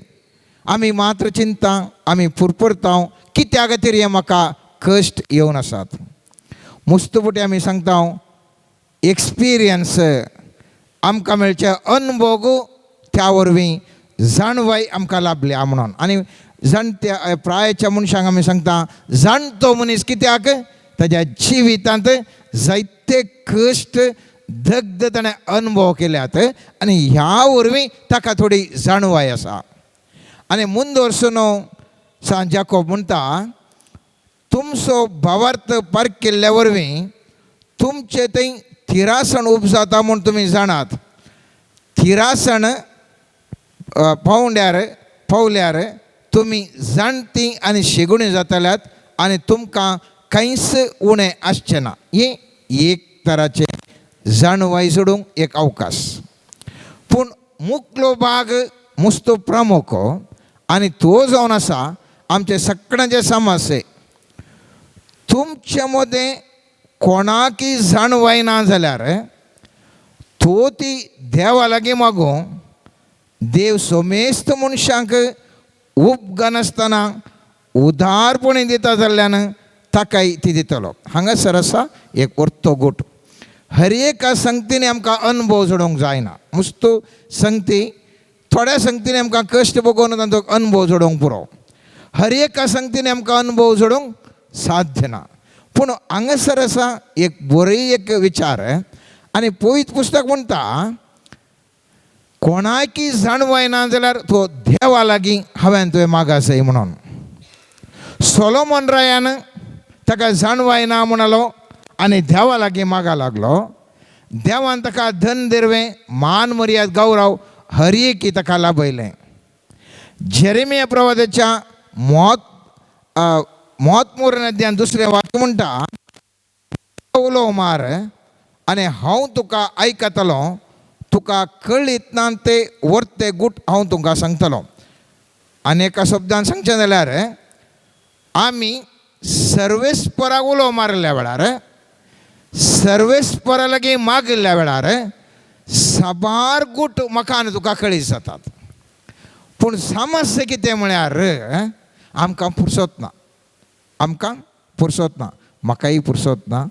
आमी मात्र चिंता, आमी फुरफुरता कित्या खातीर हें म्हाका कश्ट येवन आसात. मुस्तपुटी आमी सांगता एक्सपिरियन्स आमकां मेळचे अनुभव त्या वरवीं जाणवाय आमकां लाभल्या म्हणून. आनी जाणट्या प्रायेच्या मनशांक आमी सांगता जाणटो मनीस कित्याक ताज्या जिवितांत जायते कश्ट दग्ध ताणें अनुभव केल्यात आनी ह्या वरवीं ताका थोडी जाणवाय आसा. आनी मुंदोरसून सांत जाकोब म्हणटा तुमचो भावार्थ पारखिल्ल्या वरवीं तुमचे थंय थिरासण उपजाता म्हूण तुमी जाणात. थिरासण पावंड्यार पावल्यार तुमी जाणटी आनी शेगुणी जातल्यात आनी तुमकां कांयच उणें आसचें ना. हें एक तराचें जाणवाय सोडूंक एक अवकाश. पूण मुकलो भाग मुस्तो प्रमुख आनी तो जावन आसा आमचे सगळ्यांचे समस्ये. तुमचे मदें कोणाकी जाणवाय ना जाल्यार तो ती देवा लागीं मागूं. देव सोमेस्त मनशांक उपगनासतना उदारपणी दिता जाल्ल्यान ताकाय ती दितलो. हांगासर आसा एक वर्तो गोट. हर एका संगतीन आमकां अनुभव जोडूंक जायना. मुस्तू संगती थोड्या संगतीन आमकां कश्ट भोगोवन तांचो अनुभव जोडूंक पुरो. हर एका संगतीन आमकां अनुभव जोडूंक साध्य ना. पूण हांगासर आसा एक बरी एक विचार आनी पवित्र पुस्तक म्हणटा कोणाकी जाणवाय ना जाल्यार तो देवा लागीं हांवें तुवें मागासय म्हणून. सोलोमन रायान ताका जाणवाय ना म्हणालो आनी देवा लागीं मागा लागलो. देवान ताका धन दिरवें मान मर्याद गौरव हर एकी ताका लाभयलें. जेरेमिया प्रवादाच्या मोत नद्यान दुसरें वाक्य म्हणटा उलो मार आनी हांव तुका आयकतलो, तुका कळीत ना ते वर्ते गूट हांव तुमकां सांगतलो. आनी एका शब्दान सांगचें जाल्यार आमी सर्वेस्पराक उलो मारिल्ल्या वेळार, सर्वेस्परा लागीं मागिल्ल्या वेळार साबार गूट म्हाका आनी तुका कळीत जातात. पूण समस्या कितें म्हळ्यार आमकां पुरसत ना, आमकां पुरसत ना, म्हाकाय पुरसत ना,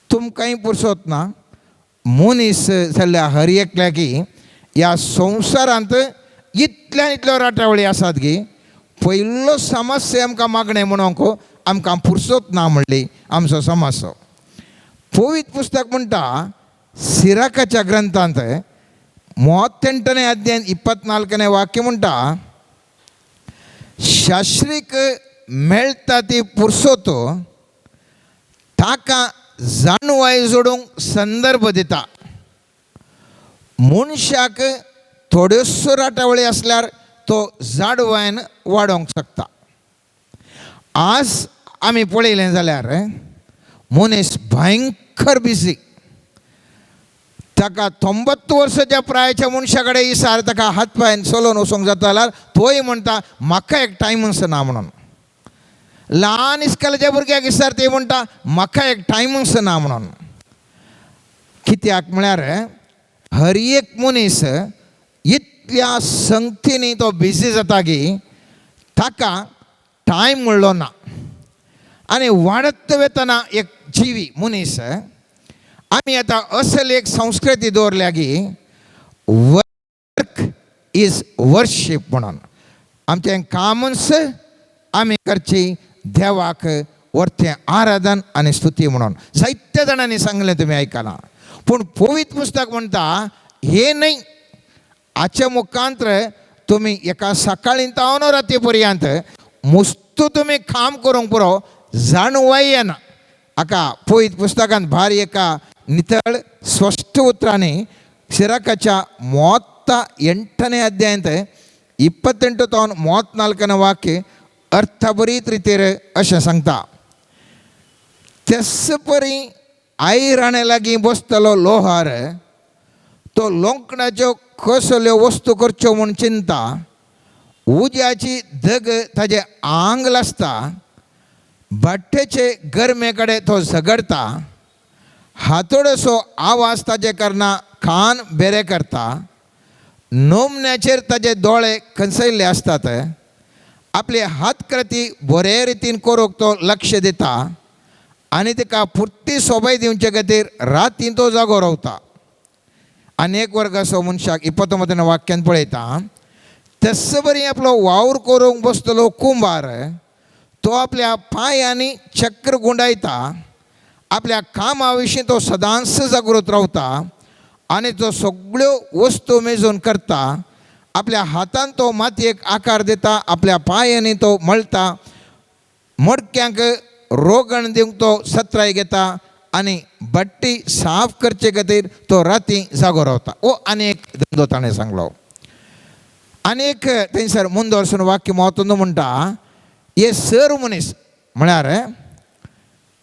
तुमकांय पुरसत ना. मनीस जाल्यार हर एकल्याकी ह्या संवसारांत इतल्या इतल्यो राटावळी आसात की पयलो समस्या आमकां मागणें म्हणूंक आमकां पुरसत ना म्हणली आमचो समस्या. पवित्र पुस्तक म्हणटा सिराकाच्या ग्रंथांत 38ನೇ ಅಧ್ಯಾಯ 24ನೇ ವಾक्य म्हणटा शास्त्रीक मेळटा ती पुरसोत ताका जाणवाय जोडूंक संदर्भ दिता. मनशाक थोड्योसो राटावळी आसल्यार तो जाणवायन वाडोवंक शकता. आज आमी पळयलें जाल्यार मनीस भयंकर बिजी. ताका 90 वर्साच्या प्रायच्या मनशा कडेन इसार ताका हात पांयान चलोवन वचूंक जाता जाल्यार तोय म्हणटा म्हाका एक टायमूच ना म्हणून. ल्हान इस्कलाच्या भुरग्याक इसार ते म्हणटा म्हाका एक टायमूच ना म्हणून. कित्याक म्हळ्यार हर एक मनीस इतल्या संगतींनी तो बिजी जाता की ताका टायम म्हणलो ना. आनी वाडत वतना एक जिवी मनीस आमी आतां असल एक संस्कृती दवरल्या की वर्क is worship म्हणून. आमचें कामूच आमी करची देवाक वर्तें आराधन आनी स्तुती म्हणून. जायत्या जाणांनी सांगलें तुमी आयकलां. पूण पवित्र पुस्तक म्हणटा हें न्हय. हाच्या मुखांत्र तुमी एका सकाळीं तावन राती पर्यंत मुस्तू तुमी काम करूंक पुरो जाणवाय येना. हाका पवित्र पुस्तकांत भारी एका नितळ स्पश्ट उतरांनी सिराकाच्या 38ನೇ ಅಧ್ಯಾಯಂತ 28 ತಾवन 34ನೇ वाक्य अर्थभरीत रितीर अशें सांगता. तेस परी आयराणे लागीं बसतलो लोहार तो लोंकणाच्यो कसल्यो वस्तू करच्यो म्हूण चिंता, उज्याची धग ताजें आंग लासता, भट्टेचे गरमे कडेन तो झगडता, हातोडसो आवाज ताजे करना कान बेरे करता, नोमण्याचेर ताजे दोळे खंचयल्ले आसतात, आपले हातकृती बरे रितीन करूंक तो लक्ष दिता आनी ताका पुर्ती सोबाय दिवचे खातीर रातीन तो जागो रावता. आनी एक वर्गाचो मनशाक 29 वाक्यान पळयता तस बरी आपलो वावर करूंक बसतलो कुंभार तो आपल्या पांयांनी चक्र गुंडायता, आपल्या कामा विशीं तो सदांच जागृत रावता आनी तो सगळ्यो वस्तू मेजून करता. आपल्या हातान तो मातयेक आकार दिता, आपल्या पांयांनी तो मळटा. मडक्यांक रोगण दिवंक तो सत्राय घेता आनी बट्टी साफ करचे खातीर तो राती जागो रावता. हो आनी एक धंदो ताणें सांगलो. आनी एक थंयसर मुंदोरसून वाक्य म्हत्व म्हणटा, हे सर मनीस म्हळ्यार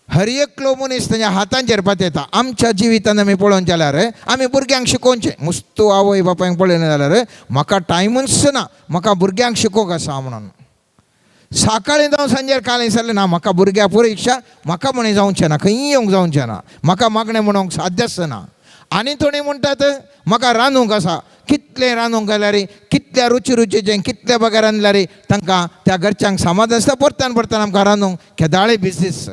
हर एकलो मनीस तांच्या हातांचेर पातयता. आमच्या जिवितान आमी पळोवन जाल्यार आमी भुरग्यांक शिकोवचें, मुस्तू आवय बापायक पळयलें जाल्यार म्हाका टायमूच ना, म्हाका भुरग्यांक शिकोवंक आसा म्हणून. सकाळीं जावं सांजेर कालें सरलें ना, म्हाका भुरग्या परिक्षा म्हाका म्हण जावचें ना, खंय येवंक जावचें ना, म्हाका मागणें म्हणूंक साध्यच ना. आनी थोडीं म्हणटात म्हाका रांदूंक आसा, कितलें रांदूंक घाल्यार कितल्या रुची रुचीचें कितल्या बगर रांदल्यार तांकां त्या घरच्यांक समाधान आसता, परतान परतान आमकां रांदूंक केदाळे बिजनेस.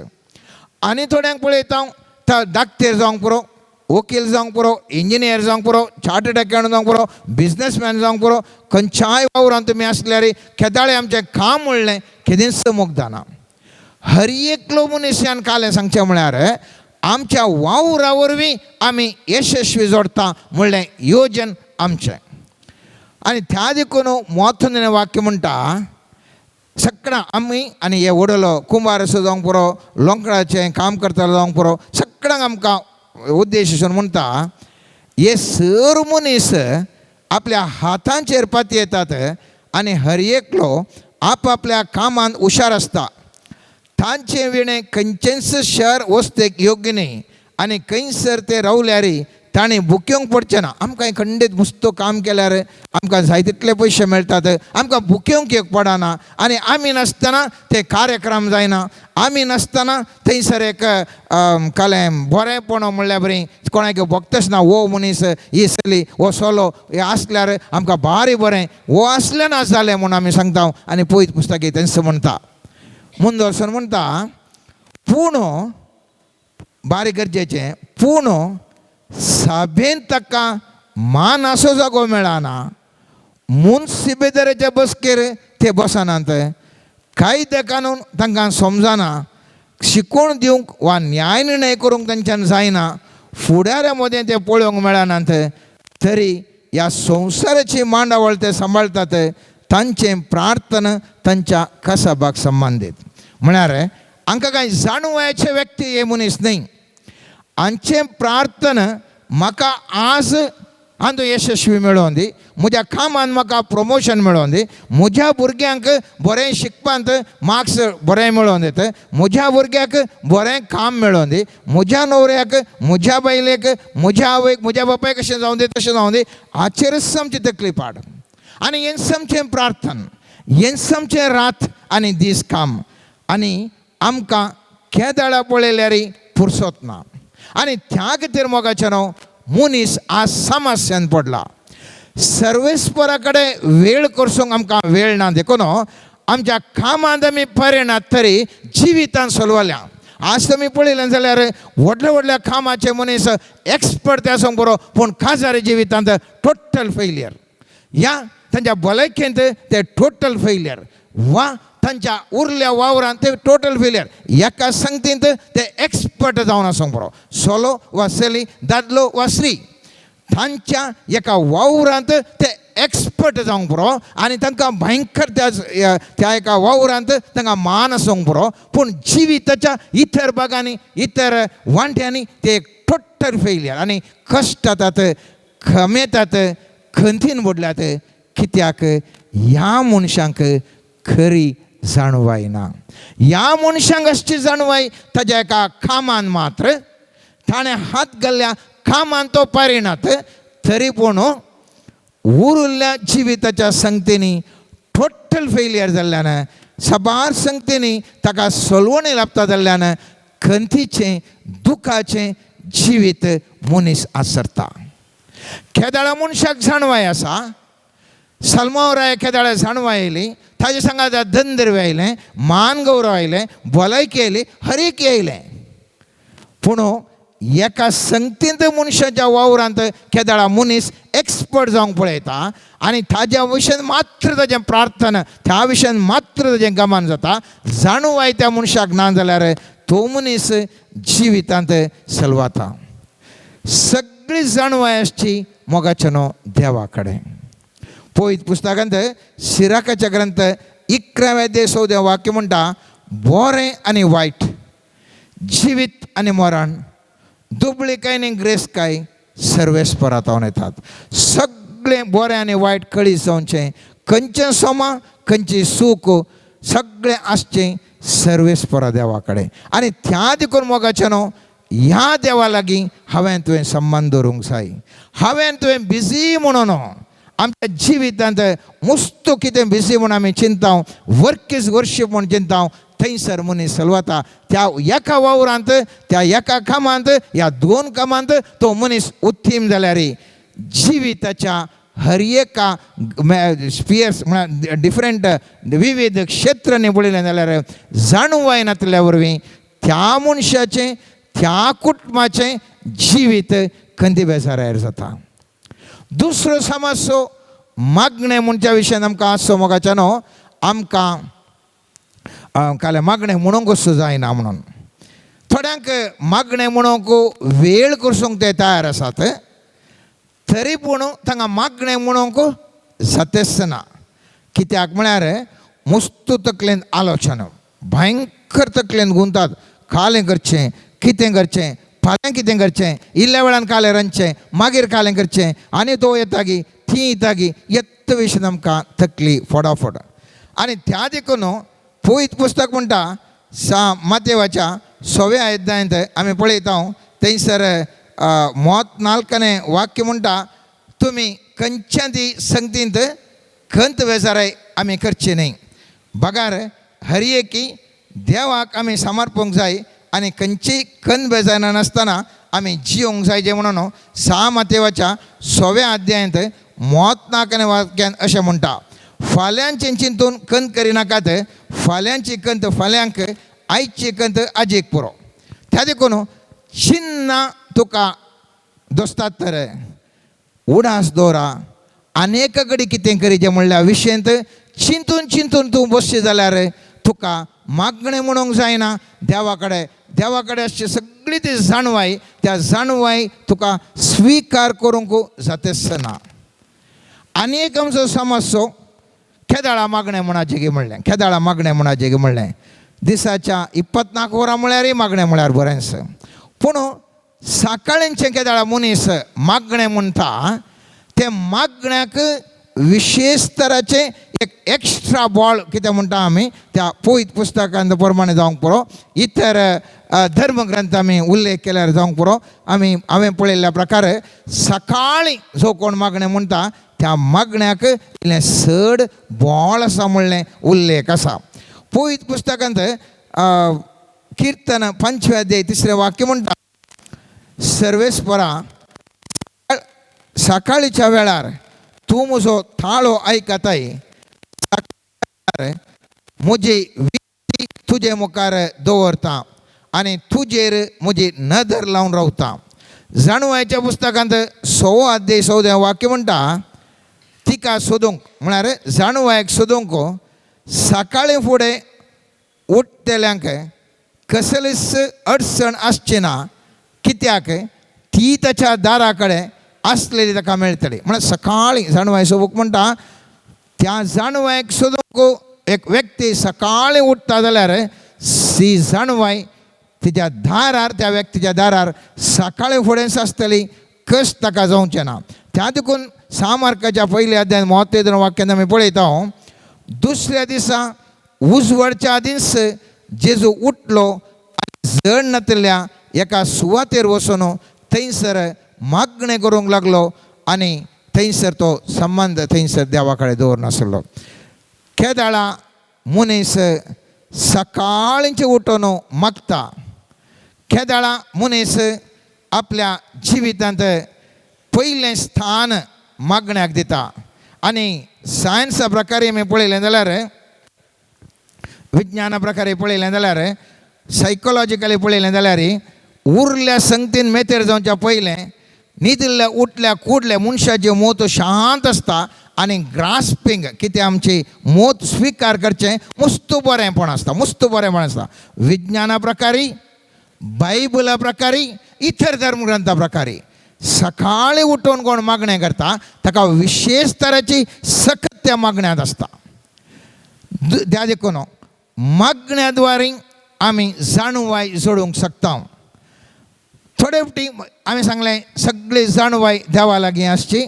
आनी थोड्यांक पळयता हांव त्या डाक्टर जावंक पुरो, वकील जावंक पुरो, इंजिनियर जावंक पुरो, चार्टर्ड अकाउंटंट जावंक पुरो, बिजनेसमॅन जावंक पुरो, खंयच्याय वावरांत तुमी आसल्यार केदाळे आमचें काम म्हणलें केदेंच मुगदाना. हर एकलो मनीसान कालें सांगचें म्हळ्यार आमच्या वावरा वरवीं आमी यशस्वी जोडटा म्हणलें योजन आमचें. आनी त्या देखून म्हत्वाचें वाक्य म्हणटा, सगळां आमी आनी हे वडलो कुंबार असो जावंक पुरो, लोंकडाचें काम करतालो जावंक पुरो, सगळ्यांक आमकां उद्देश अशें म्हणटा, हे सर मनीस आपल्या हातांचेर पातयेतात आनी हर एकलो आपआपल्या कामांत हुशार आसता. तांचे विणें खंयचेंच शहर वस्तेक योग्य न्ही आनी खंयसर ते रावल्यार ताणें बुकयोंक पडचें ना. आमकां खंडीत मुस्तो काम केल्यार आमकां जाय तितले पयशे मेळटात, आमकां बुकयोंक एक पडना आनी आमी नासतना ते कार्यक्रम जायना, आमी नासतना थंयसर एक कालें बरेंपण म्हणल्यार बरी कोणाक भोगतच ना. हो मनीस ही चली हो सोलो हे आसल्यार आमकां भारी बरें, हो आसलें ना जालें म्हूण आमी सांगता. आनी पयत पुस्तक तेंच म्हणटा, मुंदोरसून म्हणटा, पूण बारीक गरजेचें, पूण सभेन ताका मान असो जागो मेळना, मुन्सिबेदाराच्या बसकेर ते बसनात, कायदे कानून तांकां समजना, शिकोवन दिवंक वा न्याय निर्णय करूंक तांच्यान जायना, फुडाऱ्या मदें ते पळोवंक मेळनात, तरी ह्या संवसाराची मांडावळ ते सांबाळटात, तांचें प्रार्थना तांच्या कसबाक संबंदीत. म्हळ्यार हांकां कांय जाणवायचे व्यक्ती हे मनीस न्हय. हांचें प्रार्थना म्हाका आज हांव यशस्वी मेळोवन दी, म्हज्या कामान म्हाका प्रमोशन मेळोवन दी, म्हज्या भुरग्यांक बरें शिकपांत मार्क्स बरें मेळोवन दिता, म्हज्या भुरग्याक बरें काम मेळोवन दी, म्हज्या न्हवऱ्याक, म्हज्या बायलेक, म्हज्या आवयक, म्हज्या बापायक अशें जावं दी, तशें जावं दी, हाचेरच आमची तकली पाड. आनी हेंच आमचें प्रार्थना, हेंच आमचें रात आनी दीस काम. आनी आमकां केदाळा पळयल्यार पुरसत ना. आनी त्या खातीर मोगाचें न्हू मनीस आज समस्यान पडला. सर्वेस्परा कडेन वेळ करसूंक आमकां वेळ ना, देखून आमच्या कामांत आमी परिणात तरी जिवितान सोलवल्या. आज तुमी पळयलें जाल्यार व्हडल्या व्हडल्या कामाचे मनीस एक्सपर्ट ते आसूंक बरो, पूण काजारी जिवितांत टोटल फेलियर, ह्या तांच्या भलायकेंत ते टोटल फेलियर, वा तांच्या उरल्या वावरांत ते टोटल फेलियर. एका संगतींत ते एक्सपर्ट जावन आसूंक बरो, सोलो वा चली, दादलो वा स्त्री, तांच्या एका वावरांत ते एक्सपर्ट जावंक पुरो आनी तांकां भयंकर त्या त्या एका वावरांत तांकां मान आसूंक पुरो, पूण जिविताच्या इतर भागांनी इतर वांट्यांनी ते टोटल फेलियर आनी कश्टातात, खमेतात, खंतीन बुडल्यात. कित्याक ह्या मनशांक खरी जाणवाय ना. ह्या मनशांक अशी जाणवाय ताज्या एका कामान मात्र, ताणें हात घाल्ल्या कामान तो परिणात, तरी पूण उरिल्ल्या जिविताच्या संगतींनी टोटल फेलियर जाल्ल्यान, साबार संगतींनी ताका सोलवणी लाबता जाल्ल्यान खंतीचें दुखाचें जिवीत मनीस आसरता. केदाळा मनशाक जाणवाय आसा, सलमावराय केदाळा जाणवाय आयली, ताजे सांगात धंदर्व आयलें, मान गौरव आयलें, भलायकी आयली, हरेक आयलें, पूण एका संगतींत मनशाच्या वावरांत केदाळा मनीस एक्सपर्ट जावंक पळयता आनी ताज्या विशयान मात्र ताजें प्रार्थना, त्या विशयान मात्र ताजें गमान जाता. जाणवाय त्या मनशाक ना जाल्यार तो मनीस जिवितांत सलवाता. सगळी जाणवाय आसची मोगाच्या न्हू देवा कडेन. पवित्र पुस्तकांत सिराकाच्या ग्रंथ 11व्या अध्याय 14 वाक्य म्हणटा, बरें आनी वायट, जिवीत आनी मरण, दुबळीकाय आनी ग्रेसकाय सर्वेस्परा जावन येतात. सगळें बरें आनी वायट कळी जावचें, खंयचें सोमा खंयची सूख सगळें आसचें सर्वेस्परा देवा कडेन. आनी त्या देखून मोगाचें न्हू ह्या देवा लागीं हांवें तुवें संबंद दवरूंक जाय. हांवें तुवें बिजी म्हणून आमच्या जिवितांत मुस्तू कितें बिजी म्हूण आमी चिंता, वर्क is worship म्हूण चिंता, थंयसर मनीस चलवता त्या एका वावरांत, त्या एका कामांत, ह्या दोन कामांत तो मनीस उत्तीम जाल्यार जिविताच्या हर एका स्पियर्स म्हळ्यार डिफरंट विविध क्षेत्रांनी पळयलें जाल्यार जाणवाय नासल्या वरवीं त्या मनशाचें त्या कुटुंबाचें जिवीत खंती बेजारार जाता. दुसरो समजो मागणें म्हणच्या विशयान आमकां आसचो मोगाच्या न्हू आमकां काल मागणें म्हणूंक असो जायना म्हणून थोड्यांक मागणें म्हणूंक वेळ करसूंक ते तयार आसात, तरी पूण तांकां मागणें म्हणूंक जातेच ना. कित्याक म्हळ्यार मुस्तू तकलेन आलोचना भयंकर तकलेन गुंतात, कालें करचें कितें करचें, फाल्यां कितें करचें, इल्ल्या वेळान कालें रांदचें, मागीर कालें करचें, आनी तो येता गी ती येता गी, येत्त विशय आमकां तकली फोडाफोड. आनी त्या देखून पवित्र पुस्तक म्हणटा सा मातेवाच्या सव्या अध्यायांत आमी पळयता थंयसर मोत नाल्कने वाक्य म्हणटा तुमी खंयच्या ती संगतींत खंत वेजाराय आमी करची न्हय, बगार हर एकी देवाक आमी समर्पूंक जाय आनी खंयची खंत बेजारना नासतना आमी जियोंक जाय जें म्हणून सा मातेवाच्या सव्या अध्यायांत मोत नाकने वाक्यान अशें म्हणटा फाल्यांचें चिंतून खंत करिनाकात, फाल्यांची खंत फाल्यांक, आयची खंत आजेक पुरो. त्या देखून चिन्नां तुका दोस्तात तर उडास दवरा आनी एका कडेन कितें करीचें म्हणल्यार विशयंत चिंतून चिंतून तूं बसचें जाल्यार तुका मागणें म्हणूंक जायना. देवा कडेन देवा कडेन आसची सगळी ती जाणवाय, त्या जाणवाय तुका स्विकार करूंक जातेच ना. आनी एक आमचो समजचो खेदाळा मागणें म्हणाचें गी म्हणलें, खेदाळा मागणें म्हणाचें गी म्हणलें, दिसाच्या 24 वरां म्हळ्यारय मागणें म्हळ्यार बरेंच. पूण सकाळींचें केदाळा मनीस मागणें म्हणटा ते मागण्याक विशेश तराचें एक एक्स्ट्रा बॉल कितें म्हणटा आमी त्या पवित्र पुस्तकांत प्रमाणे जावंक पुरो, इतर धर्मग्रंथ आमी उल्लेख केल्यार जावंक पुरो. आमी हांवें पळयल्ल्या प्रकारे सकाळीं जो कोण मागणें म्हणटा त्या मागण्याक इल्लें चड बॉल आसा म्हणलें उल्लेख आसा. पवित्र पुस्तकांत किर्तन 5 अध्याय 3 वाक्य म्हणटा सर्वेस्परा सकाळीच्या वेळार तूं म्हजो ताळो आयकताय, म्हजी विनंती तुजे मुखार दवरता आनी तुजेर म्हजी नदर लावन रावता. जाणवायच्या पुस्तकांत 6 अध्याय 14 वाक्य म्हणटा तिका सोदूंक म्हळ्यार जाणवायक सोदूंक सकाळीं फुडें उठतल्यांक कसलीच अडचण आसची ना, कित्याक ती ताच्या दारा कडेन आसलेली ताका मेळटली. म्हळ्यार सकाळीं जाणवाय सोबूक म्हणटा त्या जाणवायक सोदूंक एक व्यक्ती सकाळीं उठता जाल्यार ती जाणवाय तिच्या दारार त्या व्यक्तीच्या दारार सकाळीं फुडेंच आसतली, कश्ट ताका जावचें ना. त्या देखून 6 मार्काच्या पयल्या अध्यायान म्हत्व वाक्यान आमी पळयता दुसऱ्या दिसा उजवाडच्या आदींच जेजू उठलो आनी जड नातिल्ल्या एका सुवातेर वचून थंयसर मागणें करूंक लागलो आनी थंयसर तो संबंद थंयसर देवा कडेन दवरनासलो. केदाळा मनीस सकाळींचे उठून मागता, केदाळा मनीस आपल्या जिवितांत पयलें स्थान मागण्याक दिता. आनी सायन्सा प्रकारे आमी पळयलें जाल्यार, विज्ञाना प्रकारे पळयलें जाल्यार, सायकोलॉजिकली पळयलें जाल्यार उरल्या संगतीन मेतेर जावच्या पयलें न्हिदिल्ल्या उठल्या कुडल्या मनशाचें मोत शांत आसता आनी ग्रास्पींग कितें आमची मोत स्विकार करचें मुस्त बरेंपण आसता, मुस्त बरेंपण आसता. विज्ञाना प्रकारे, बायबला प्रकारे, इतर धर्मग्रंथा प्रकारे सकाळीं उठून कोण मागणें करता ताका विशेश तराची सकत त्या मागण्यांत आसता. त्या देखून मागण्या द्वारे आमी जाणवाय जोडूंक शकता. थोडे फावटी आमी सांगलें सगळी जाणवाय देवा लागीं आसची,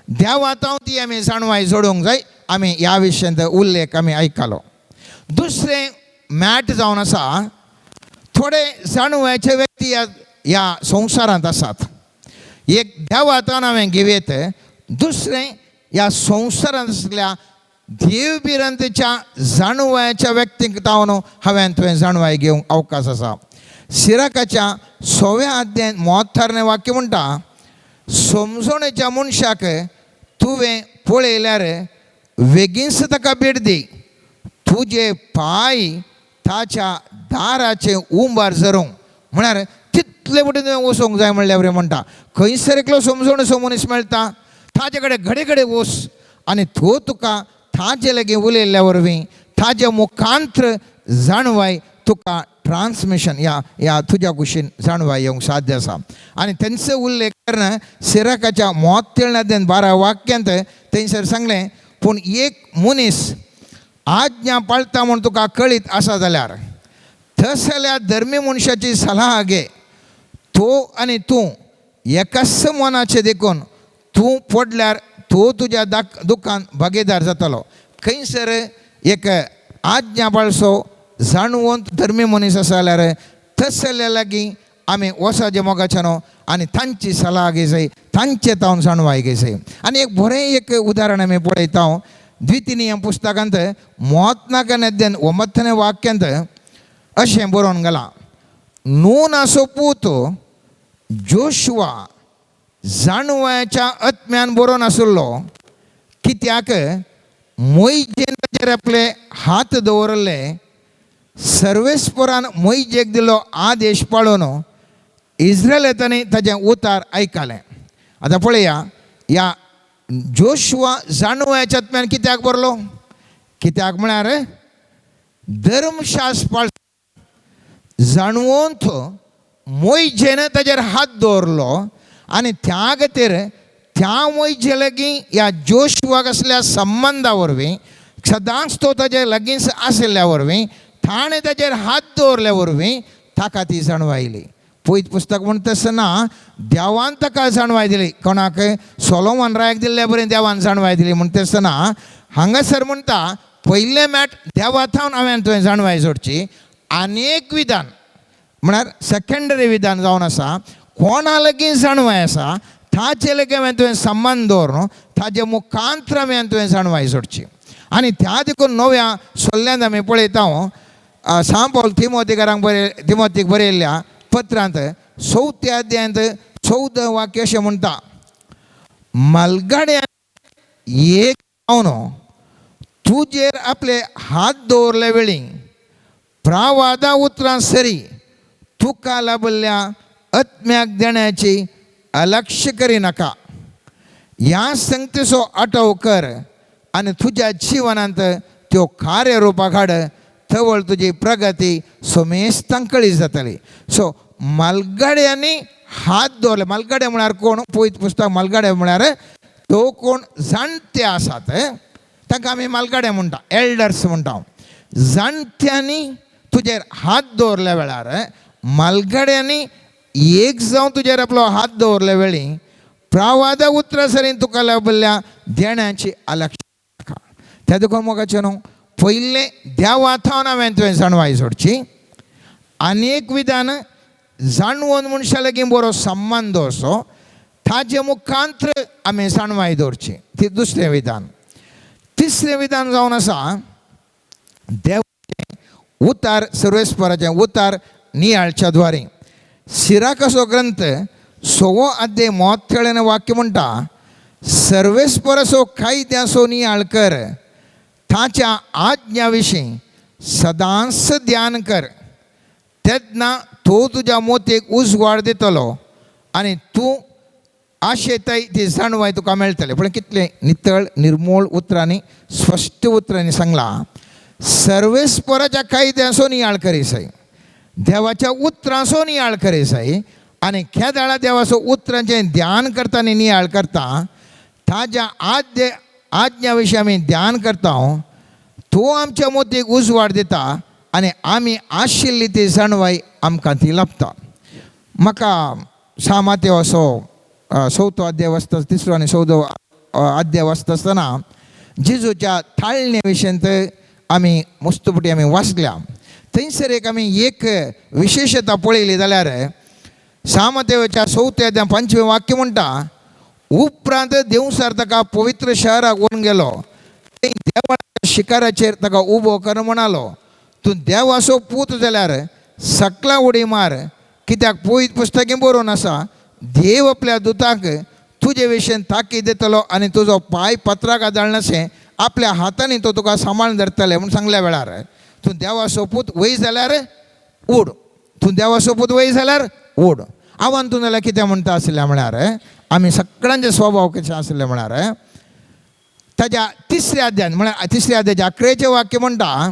देवा ती आमी जाणवाय जोडूंक जाय. आमी ह्या विशयांत उल्लेख आमी आयकलो. दुसरें मॅट जावन आसा, थोडे जाणवायचे व्यक्ती ह्या संवसारांत आसात. एक देवातान हांवें घेवयेत, दुसरें ह्या संवसारांत आसल्या देवभिरांतेच्या जाणवायच्या व्यक्तींक तावन हांवें तुवें जाणवाय घेवंक अवकाश आसा. सिराकाच्या 6व्या अध्यायांत मोत्थारणे वाक्य म्हणटा, समजणेच्या मनशाक तुवें पळयल्यार वेगींच ताका भेट दी, तुजे पांय ताच्या दाराचें उंबार झरोवंक. म्हळ्यार तितले फुडें तुवें वचूंक जाय म्हणल्यार बरें म्हणटा. खंयसर एकलो समजणेचो मनीस मेळटा, ताजे कडेन घडे घडे वच आनी तो तुका ताजे लागीं उलयल्ल्या वरवीं ताजे मुखांत्र जाणवाय तुका ट्रान्समिशन ह्या ह्या तुज्या कुशीन जाणवाय येवंक साध्य आसा. आनी तेंचो उल्लेख करना सिराकाच्या मोत्तेळनाद्यान 12 वाक्यांत थंयसर सांगलें, पूण एक मनीस आज्ञा पाळटा म्हूण तुका कळीत आसा जाल्यार तसल्या धर्मी मनशाची सलाह घे, तो आनी तूं एकाच मनाचें देखून तूं पडल्यार तो तुज्या दुखान भागीदार जातलो. खंयसर एक आज्ञा पाळसो जाणवंत धर्मी मनीस आसा जाल्यार तसल्या लागीं आमी वसाचे मोगाचे न्हू आनी तांची सलाह घेय, तांचे तावन जाणवाय घेय. आनी एक बरें एक उदाहरण आमी पळयता द्वितीय पुस्तकांत मोत नाका 9 वाक्यांत अशें बरोवन घालां, नूनाचो पूत जोशुआ जाणवायाच्या आत्म्यान बरोवन आशिल्लो, कित्याक मोयजेन ताचेर आपले हात दवरले, सर्वेस्परान मोयजेक दिलो आदेश पाळून इस्रायलांनी ताचें उतार आयकलें. आतां पळया ह्या जोशुआ जाणवायाच्या आत्म्यान कित्याक बरलो, कित्याक म्हळ्यार धर्मशास्त्र पाळ जाणवंत मोयजेन ताचेर हात दवरलो आनी त्या खातीर त्या मोयजे लागीं ह्या जोशुआक आसल्या संबंदा वरवीं सदांच तो ताजे लागींच आशिल्ल्या वरवीं ताणें ताचेर हात दवरल्या वरवीं ताका ती जाणवाय आयली. पयत पुस्तक म्हणटा आसतना देवान ताका जाणवाय दिली, कोणाक सोलोमन रायाक दिल्ल्या बरें देवान जाणवाय दिली म्हणटा आसतना हांगासर म्हणटा पयलें मॅट देवा थावन हांवें तुवें जाणवाय जोडची. आनी एक विधान म्हळ्यार सेकेंडरी विधान जावन आसा, कोणा लागीं जाणवाय आसा ताचे लागीं हांवें तुवें संबंद दवर न्हू, ताजे मुखांत्र हांवें तुवें जाणवाय जोडची. आनी त्या देखून नव्या सोल्ल्यांत आमी पळयता सांव पावल तिमोतीकारांक बरय तिमोतीक बरयल्ल्या पत्रांत 4थ्या अध्यायांत 14 वाक्य अशें म्हणटा, मालगाड्यान एक जावन तुजेर आपले हात दवरले वेळी प्रावादा उतरां सरी तुका लाभल्या आत्म्याक देण्याची अलक्ष करिनाका, ह्या संगतीचो आटव कर आनी तुज्या जिवनांत त्यो कार्यरुपाक हाड, तवळ तुजी प्रगती समेस्तांक कळी जातली. सो मालगाड्यांनी हात दवरले. मालगाडे म्हळ्यार कोण, पयत पुस्तक मालगाडे म्हळ्यार तो कोण जाणटे आसात तांकां आमी मालगाडे म्हणटा, एल्डर्स म्हणटा. जाणट्यांनी तुजेर हात दवरल्या वेळार मालगाड्यांनी एक जावन तुजेर आपलो हात दवरल्या वेळी प्रावादा उतरां सरीन तुका लाभल्या देण्याची अलक्ष. त्या देखून मोगाचें न्हू पयलें देवा थावन हांवें तुवें जाणवाय जोडची. आनी एक विधान जाणवून मनशा लागीं बरो संबंद दवरचो, ताजे मुखांत्र आमी जाणवाय दवरची, ती दुसरें विधान. तिसरें विधान जावन आसा देवाचें उतार सर्वेस्पराचें उतार नियाळच्या द्वारे. सिराकाचो ग्रंथ 6वो अध्याय मोत्थेळेन वाक्य म्हणटा, सर्वेस्पराचो कायद्याचो नियाळ कर, ताच्या आज्ञा विशीं सदांच ध्यान कर, तेन्ना तो तुज्या मोतीक उजवाड दितलो आनी तूं आशेताय ती जाणवाय तुका मेळटली. पूण कितलें नितळ निर्मूळ उतरांनी स्पश्ट उतरांनी सांगलां, सर्वेस्पराच्या कायद्याचो नियाळ करीसय, देवाच्या उतरांचो नियाळ करीसय आनी खेदाळा देवाचो उतरांचें ध्यान करता आनी नियाळ करता, ताज्या आज्ञा विशीं आमी ध्यान करता, तो आमच्या मोतीक उजवाड दिता आनी आमी आशिल्ली ती जाणवाय आमकां ती लाभता. म्हाका सा मातेव असो चवथो अध्याय वाचता, तिसरो आनी चवदो अध्याय वाचता आसतना जेजूच्या ताळणे विशयांत आमी मुस्तपटी आमी वाचल्या. थंयसर एक आमी एक विशेशता पळयली जाल्यार सा मातेवाच्या चवथ्या अध्याय 5वें वाक्य म्हणटा, उपरांत देवसार ताका पवित्र शहराक व्हरून गेलो, थंय देवाच्या शिकाराचेर ताका उबो कर म्हणालो, तूं देवाचो पूत जाल्यार सकला उडी मार, कित्याक पवित्र पुस्तकें बरोवन आसा, देव आपल्या दुतांक तुजे विशयन ताकीद दितलो आनी तुजो पांय पत्राक आदाळनाशें आपल्या हातांनी तो तुका सांबाळून धरतले म्हूण सांगल्या वेळार तूं देवाचो पूत वय जाल्यार उड, तूं देवाचो पूत वय जाल्यार उड. आव्हान तूं जाल्यार कितें म्हणटा आशिल्लें म्हळ्यार आमी सगळ्यांचे स्वभाव कशें आशिल्लें म्हळ्यार ताज्या तिसऱ्या अध्यायान म्हळ्यार तिसऱ्या अध्यायाच्या 11चें वाक्य म्हणटा,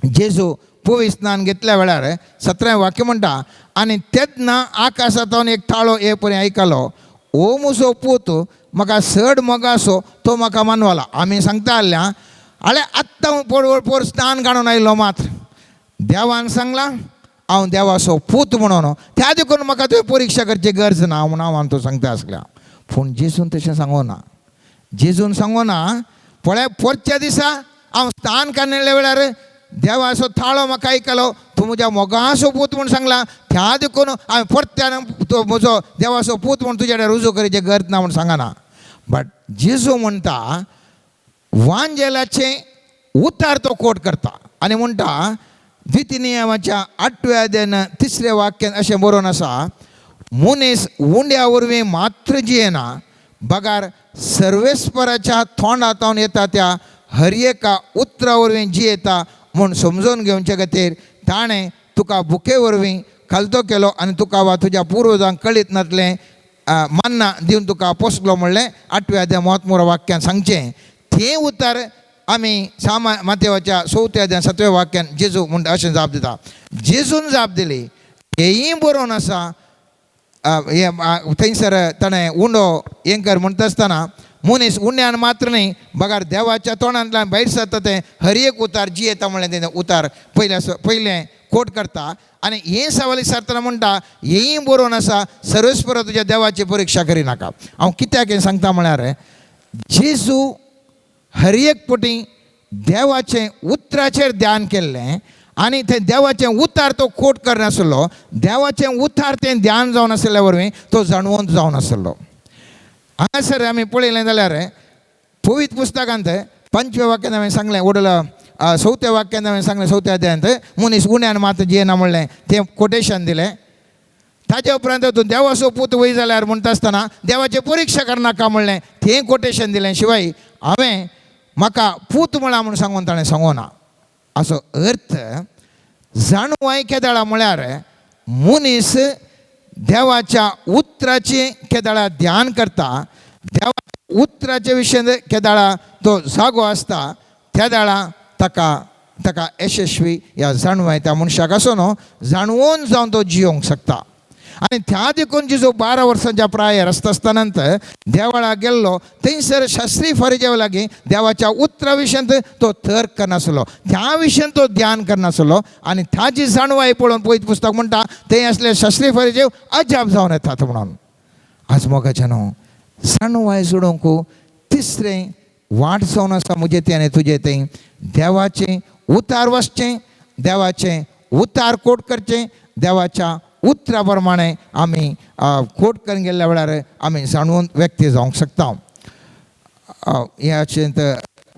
जेजू पवित्र स्नान घेतल्या वेळार 17वें वाक्य म्हणटा, आनी तेन्ना आकाशांतल्यान एक ताळो हे परी आयकलो, ओ म्हजो पूत म्हाका चड मोगासो तो म्हाका मानवला. आमी सांगता आसल्या आळे आत्तां पोर पोर स्नान काडून आयलो मात देवान सांगलां हांव देवाचो पूत म्हणून, त्या देखून म्हाका तुवें परिक्षा करची गरज ना म्हणून हांव तो सांगता आसल्या. पूण जेजून तशें सांगो ना, जेजून सांगो ना, पळय पोरच्या दिसा हांव स्नान काडल्या वेळार देवाचो थाळो म्हाका आयकलो, तूं म्हज्या मोगाचो पूत म्हूण सांगला, त्या देखून हांवें परत्यान तो म्हजो देवाचो पूत म्हूण तुज्या कडेन रुजू करची गरज ना म्हूण सांगना. बट जेजू म्हणटा वांजेलाचें उतार तो कोट करता आनी म्हणटा द्वितीय नियमाच्या 8व्या अध्यायान 3ऱ्या वाक्यान अशें बरोवन आसा, मनीस उंड्या वरवीं मात्र जियेना बगार सर्वेस्पराच्या तोंडांतल्यान येता त्या हर एका उतरा वरवीं जियेता म्हूण समजून घेवचे खातीर ताणें तुका भुके वरवीं खालतो केलो आनी तुका वा तुज्या पुर्वजांक कळीत नासलें मान्ना दिवन तुका पोसलो म्हणलें 8व्या अध्याय म्हत्वपूर्ण वाक्यान सांगचें. तें उतर आमी सामा मातेवाच्या 4थ्या अध्याय 7व्या वाक्यान जेजू म्हणटा अशें जाप दिता. जेजून जाप दिली, हेंय बरोवन आसा, हें थंयसर ताणें उंडो हें कर म्हणटा आसतना मनीस उंड्यान मात्र न्ही बगार देवाच्या तोंडांतल्यान भायर सरता तें हर एक उतार जियेता म्हणलें तें उतार पयलें पयलें कोट करता आनी हें सवाल विचारतना म्हणटा हेंय बरोवन आसा सर्वेस्पर तुज्या देवाची परिक्षा करिनाका. हांव कित्याक हें सांगता म्हळ्यार जेजू हर एक पटी देवाचें उतराचेर ध्यान केल्लें आनी तें देवाचें उतार तो कोट करनासलो, देवाचें उतार तें ध्यान जावन आशिल्ल्या वरवीं तो जाणवंत जावन आसलो. हांगासर आमी पळयलें जाल्यार पवित्र पुस्तकांत 5व्या वाक्यान हांवें सांगलें ओडल 4थ्या वाक्यान हांवें सांगलें 4थ्या अध्यायांत मनीस उण्यान मात जियेना म्हणलें तें कोटेशन दिलें. ताजे उपरांत तूं देवाचो पूत वय जाल्यार म्हणटा आसतना देवाची परिक्षा करनाका म्हणलें तें कोटेशन दिलें. शिवाय हांवें म्हाका पूत म्हळा म्हूण सांगून ताणें सांगूना. असो अर्थ जाणवाय केदळा म्हळ्यार मनीस देवाच्या उतराचें केदळा ध्यान करता, देवाच्या उतराचे विशयान केदळा तो जागो आसता त्या वेळा ताका ताका यशस्वी ह्या जाणवाय त्या मनशाक आसो न्हू जाणवून जावन तो जियोंक शकता. आनी त्या देखून जेजू 12 वर्सांच्या प्रायेर आसता आसतना देवळा गेल्लो थंयसर शास्त्री फारिजेव लागीं देवाच्या उतरा विशयांत तो तर्क करनासलो, त्या विशयांत तो ध्यान करनासलो आनी ताजी जाणवाय पळोवन पवित्र पुस्तक म्हणटा थंय आसले शास्त्री फारिजेव अजाप जावन येतात म्हणून. आज मोगाच्या न्हू जाणवाय जोडूंक तिसरें वाट जावन आसा म्हजें तें आनी तुजें तें देवाचें उतार वचचें, देवाचें उतार कोट करचें, देवाच्या उतरा प्रमाणे आमी कोट करून गेल्ल्या वेळार आमी जाणवून व्यक्ती जावंक शकता. ह्या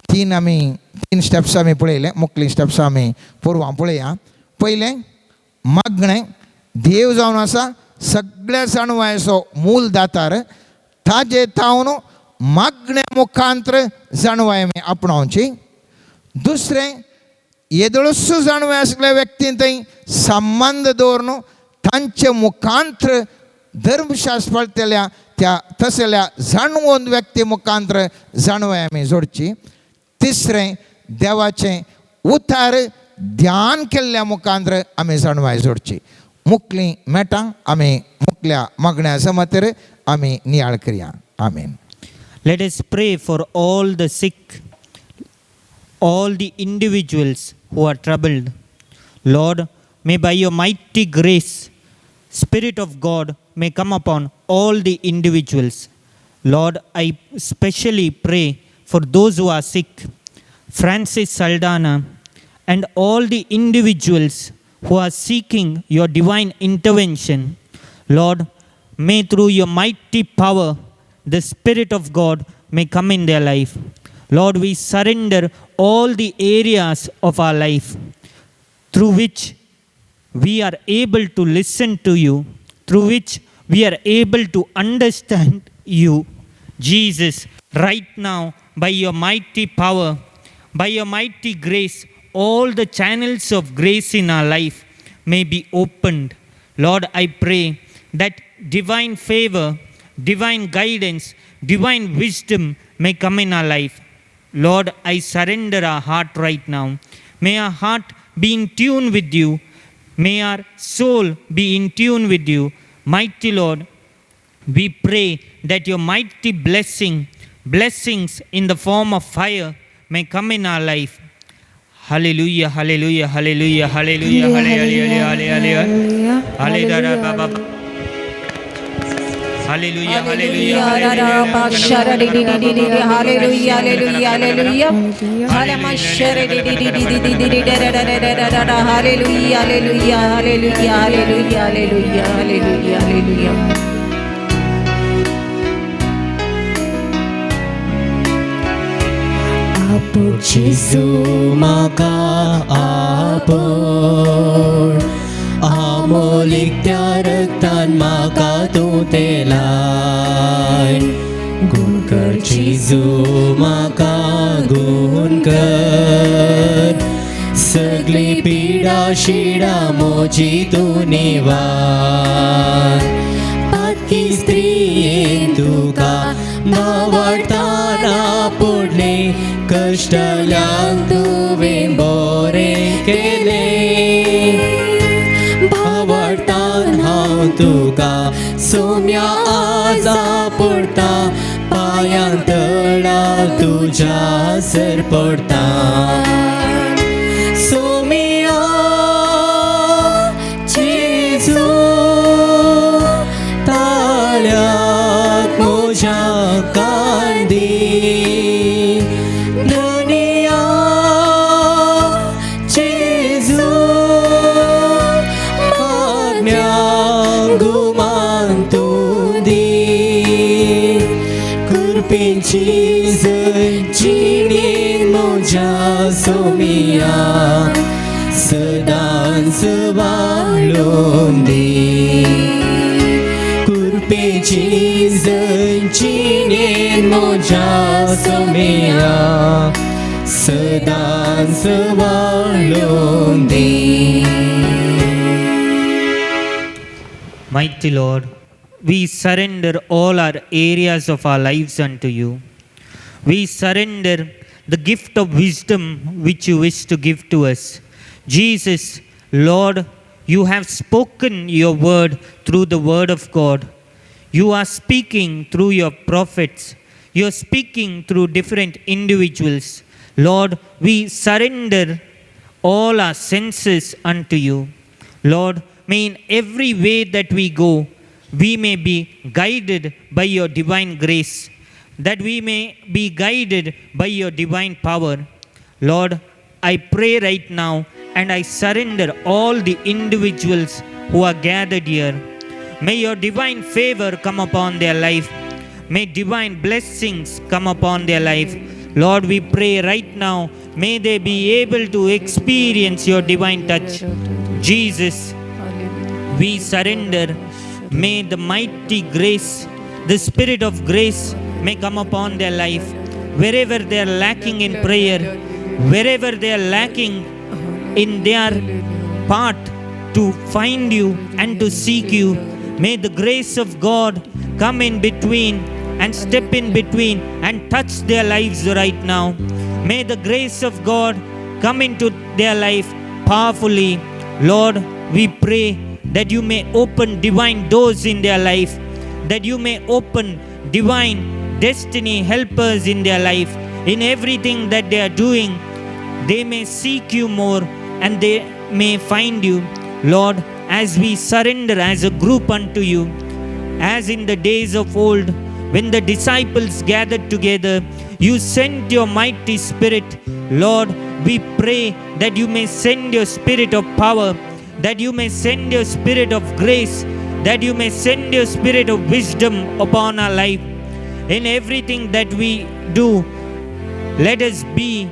तीन स्टेप्स आमी पळयले, मुखली स्टेप्स आमी पोरवां पळया. पयलें मागणें, देव जावन आसा सगळ्या जाणवायचो मूल दातार, ताजे तावन मागण्या मुखांत्र जाणवाय आमी आपणावची. दुसरें येदोळसो जाणवाय आसल्या व्यक्तीन थंय संबंद दवरून तांचे मुखांत्र धर्मशास्त्र पाळटल्या त्या तसल्या जाणवून व्यक्ती मुखांत्र जाणवाय आमी जोडची. तिसरें देवाचें उतार ध्यान केल्ल्या मुखांत्र आमी जाणवाय जोडची. मुखली मेटां आमी मुखल्या मागण्या समतेर आमी नियाळ करया. आमीन. Let us pray for all the sick, all the individuals who are troubled. Lord, may by your mighty grace, Spirit of God may come upon all the individuals. Lord, I specially pray for those who are sick, Francis Saldana, and all the individuals who are seeking your divine intervention. Lord, may through your mighty power, the Spirit of God may come in their life. Lord, we surrender all the areas of our life through which we are able to listen to you, through which we are able to understand you. Jesus, right now, by your mighty power, by your mighty grace, all the channels of grace in our life may be opened. Lord, I pray that divine favor, divine guidance, divine wisdom may come in our life. Lord, I surrender our heart right now. May our heart be in tune with you. May our soul be in tune with you. Mighty Lord, we pray that your mighty blessings in the form of fire may come in our life. Hallelujah, hallelujah, hallelujah, hallelujah, hallelujah, hallelujah, hallelujah. Hallelujah, hallelujah, hallelujah, hallelujah, hallelujah. Hallelujah, hallelujah, hallelujah, hallelujah, hallelujah, hallelujah, hallelujah. Apo Jesu म्हाका आपोय, आमोलीक त्या रक्तान म्हाका तूं तेलाय. गुण कर जेजू म्हाका गुण कर, सगळी पिडा शिडा मोजी तूं निवार. पातकी स्त्रियेन तुका मावडताना पडले, कश्टल्यांक तुवें बरें केलें. भावार्थान हांव तुका सोम्या आजा पडटा, पांयां तळा तुज्या सर पडटा. सोम्या जेजू ताळ्याक म्हज्या कांदी, धनिया जेजू मागण्या गुमान तूं दी. कृपेची जिणेन म्हज्या सोमिया सदांच वाळोवन दी. कृपेची जिणेन म्हज्या सोमिया सदांच वाळोवन दी. Mighty Lord, we surrender all our areas of our lives unto you. We surrender the gift of wisdom which you wish to give to us. Jesus, Lord, you have spoken your word through the word of God. You are speaking through your prophets. You are speaking through different individuals. Lord, we surrender all our senses unto you. Lord, may in every way that we go, we may be guided by your divine grace, that we may be guided by your divine power. Lord, I pray right now and I surrender all the individuals who are gathered here. May your divine favor come upon their life. May divine blessings come upon their life. Lord, we pray right now, may they be able to experience your divine touch. Jesus, we surrender. May the mighty grace, the spirit of grace may come upon their life. Wherever they are lacking in prayer, wherever they are lacking in their part to find you and to seek you, may the grace of God come in between and step in between and touch their lives right now. May the grace of God come into their life powerfully. Lord, we pray that you may open divine doors in their life, that you may open divine destiny helpers in their life. In everything that they are doing, they may seek you more and they may find you. Lord, as we surrender as a group unto you, as in the days of old, when the disciples gathered together, you sent your mighty Spirit. Lord, we pray that you may send your spirit of power, that you may send your spirit of grace, that you may send your spirit of wisdom upon our life. In everything that we do, let us be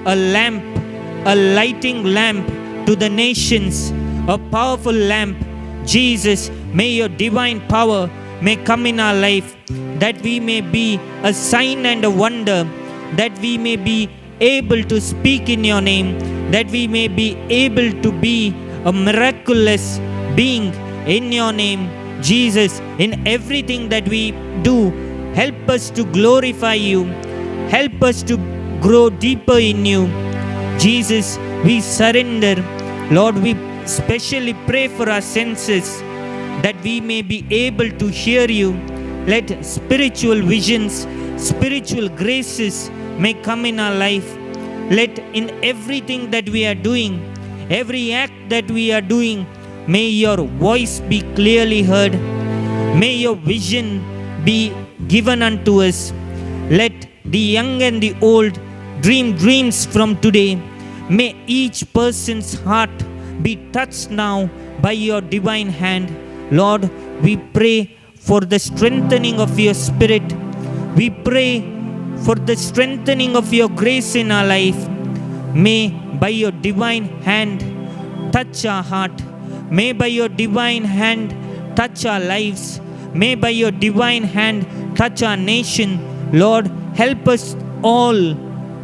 a lamp, a lighting lamp to the nations, a powerful lamp. Jesus, may your divine power may come in our life, that we may be a sign and a wonder, that we may be able to speak in your name, that we may be able to be a miraculous being in your name. Jesus, in everything that we do, help us to glorify you. Help us to grow deeper in you. Jesus, we surrender. Lord, we specially pray for our senses, that we may be able to hear you. Let spiritual visions, spiritual graces may come in our life. Let in everything that we are doing, every act that we are doing, may your voice be clearly heard. May your vision be given unto us. Let the young and the old dream dreams from today. May each person's heart be touched now by your divine hand. Lord, we pray for the strengthening of your spirit. We pray for the strengthening of your grace in our life. May by your divine hand touch our heart. May by your divine hand touch our lives. May by your divine hand touch our nation. Lord, help us all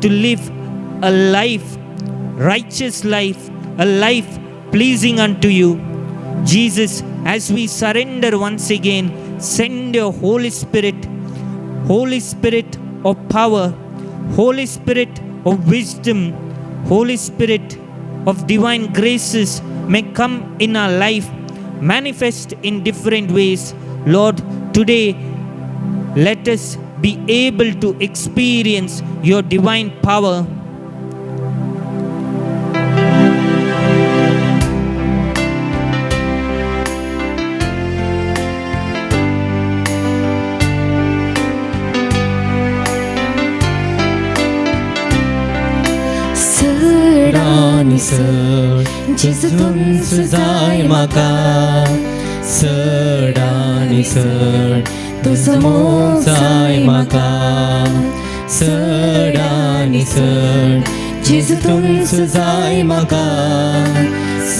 to live a life, righteous life, a life pleasing unto you. Jesus, as we surrender once again, send your Holy Spirit, Holy Spirit of power, Holy Spirit of wisdom, Holy Spirit of divine graces may come in our life, manifest in different ways. Lord, today let us be able to experience your divine power. चड आनी चड जेजू तूंच जाय म्हाका, चड आनी चड तुजो मोग जाय म्हाका, चड आनी चड जेजू तूंच जाय म्हाका,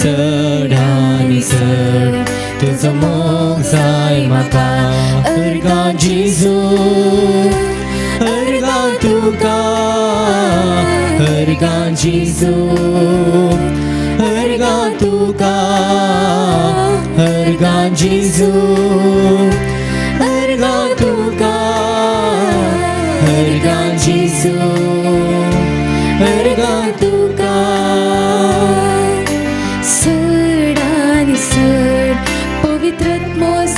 चड आनी चड तुजो मोग जाय म्हाका. अर्गां जेजू, अर्गां तुका, अर्गां जेजू, अर्गां तुका, अर्गां जेजू, अर्गां तुका, अर्गां जेजू, अर्गां तुका. चड आनी चड पवित्र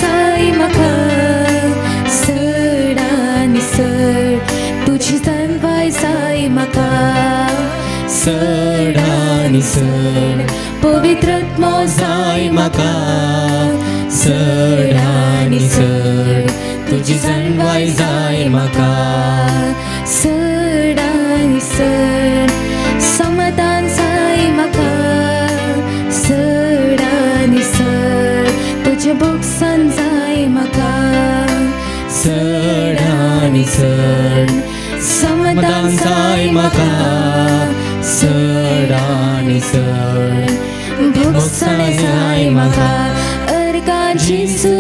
जाय म्हाका, चड आनी चड तुजी जाणवाय जाय म्हाका, चड आनी चड पवित्र जाय म्हाका, चड आनी चड तुजी जाणवाय जाय म्हाका, चड आनी चड समाधान जाय म्हाका, चड आनी चड तुजें भोगसान जाय म्हाका, चड आनी चड समाधान जाय म्हाका, चड आनी चड भोगसान जाय म्हाका. अर्गां जेजू,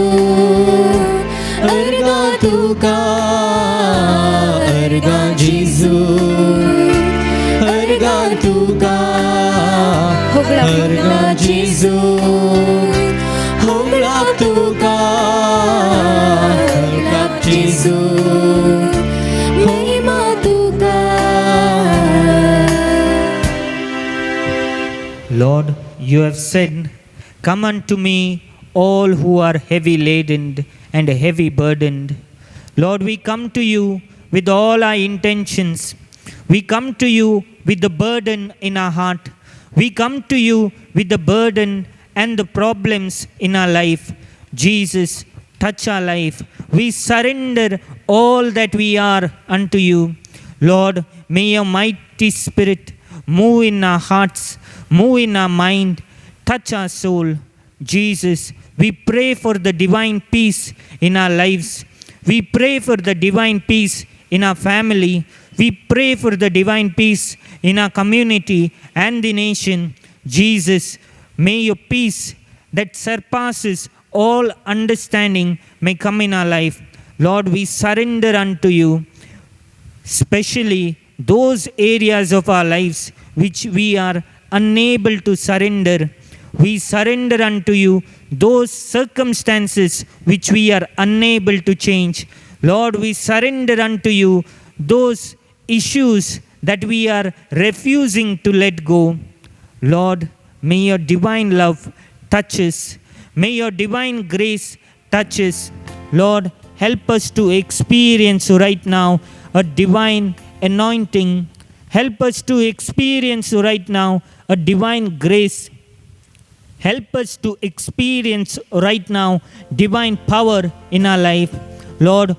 अर्गां तुका, अर्गां जेजू, अर्गां तुका, अर्गां जेजू, होगळा तुका, अर्गां जेजू, महिमा तुका. Lord, you have said, "Come unto me, all who are heavy laden and heavy burdened." Lord, we come to you with all our intentions. We come to you with the burden in our heart. We come to you with the burden and the problems in our life. Jesus, touch our life. We surrender all that we are unto you. Lord, may your mighty Spirit move in our hearts, move in our mind, touch our soul. Jesus, we pray for the divine peace in our lives. We pray for the divine peace in our family. We pray for the divine peace in our community and the nation. Jesus, may your peace that surpasses all understanding may come in our life. Lord, we surrender unto you, especially those areas of our lives which we are unable to surrender. We surrender unto you those circumstances which we are unable to change. Lord, we surrender unto you those issues that we are refusing to let go. Lord, may your divine love touch us. May your divine grace touch us. Lord, help us to experience right now a divine anointing. Help us to experience right now a divine grace. Help us to experience right now divine power in our life. Lord,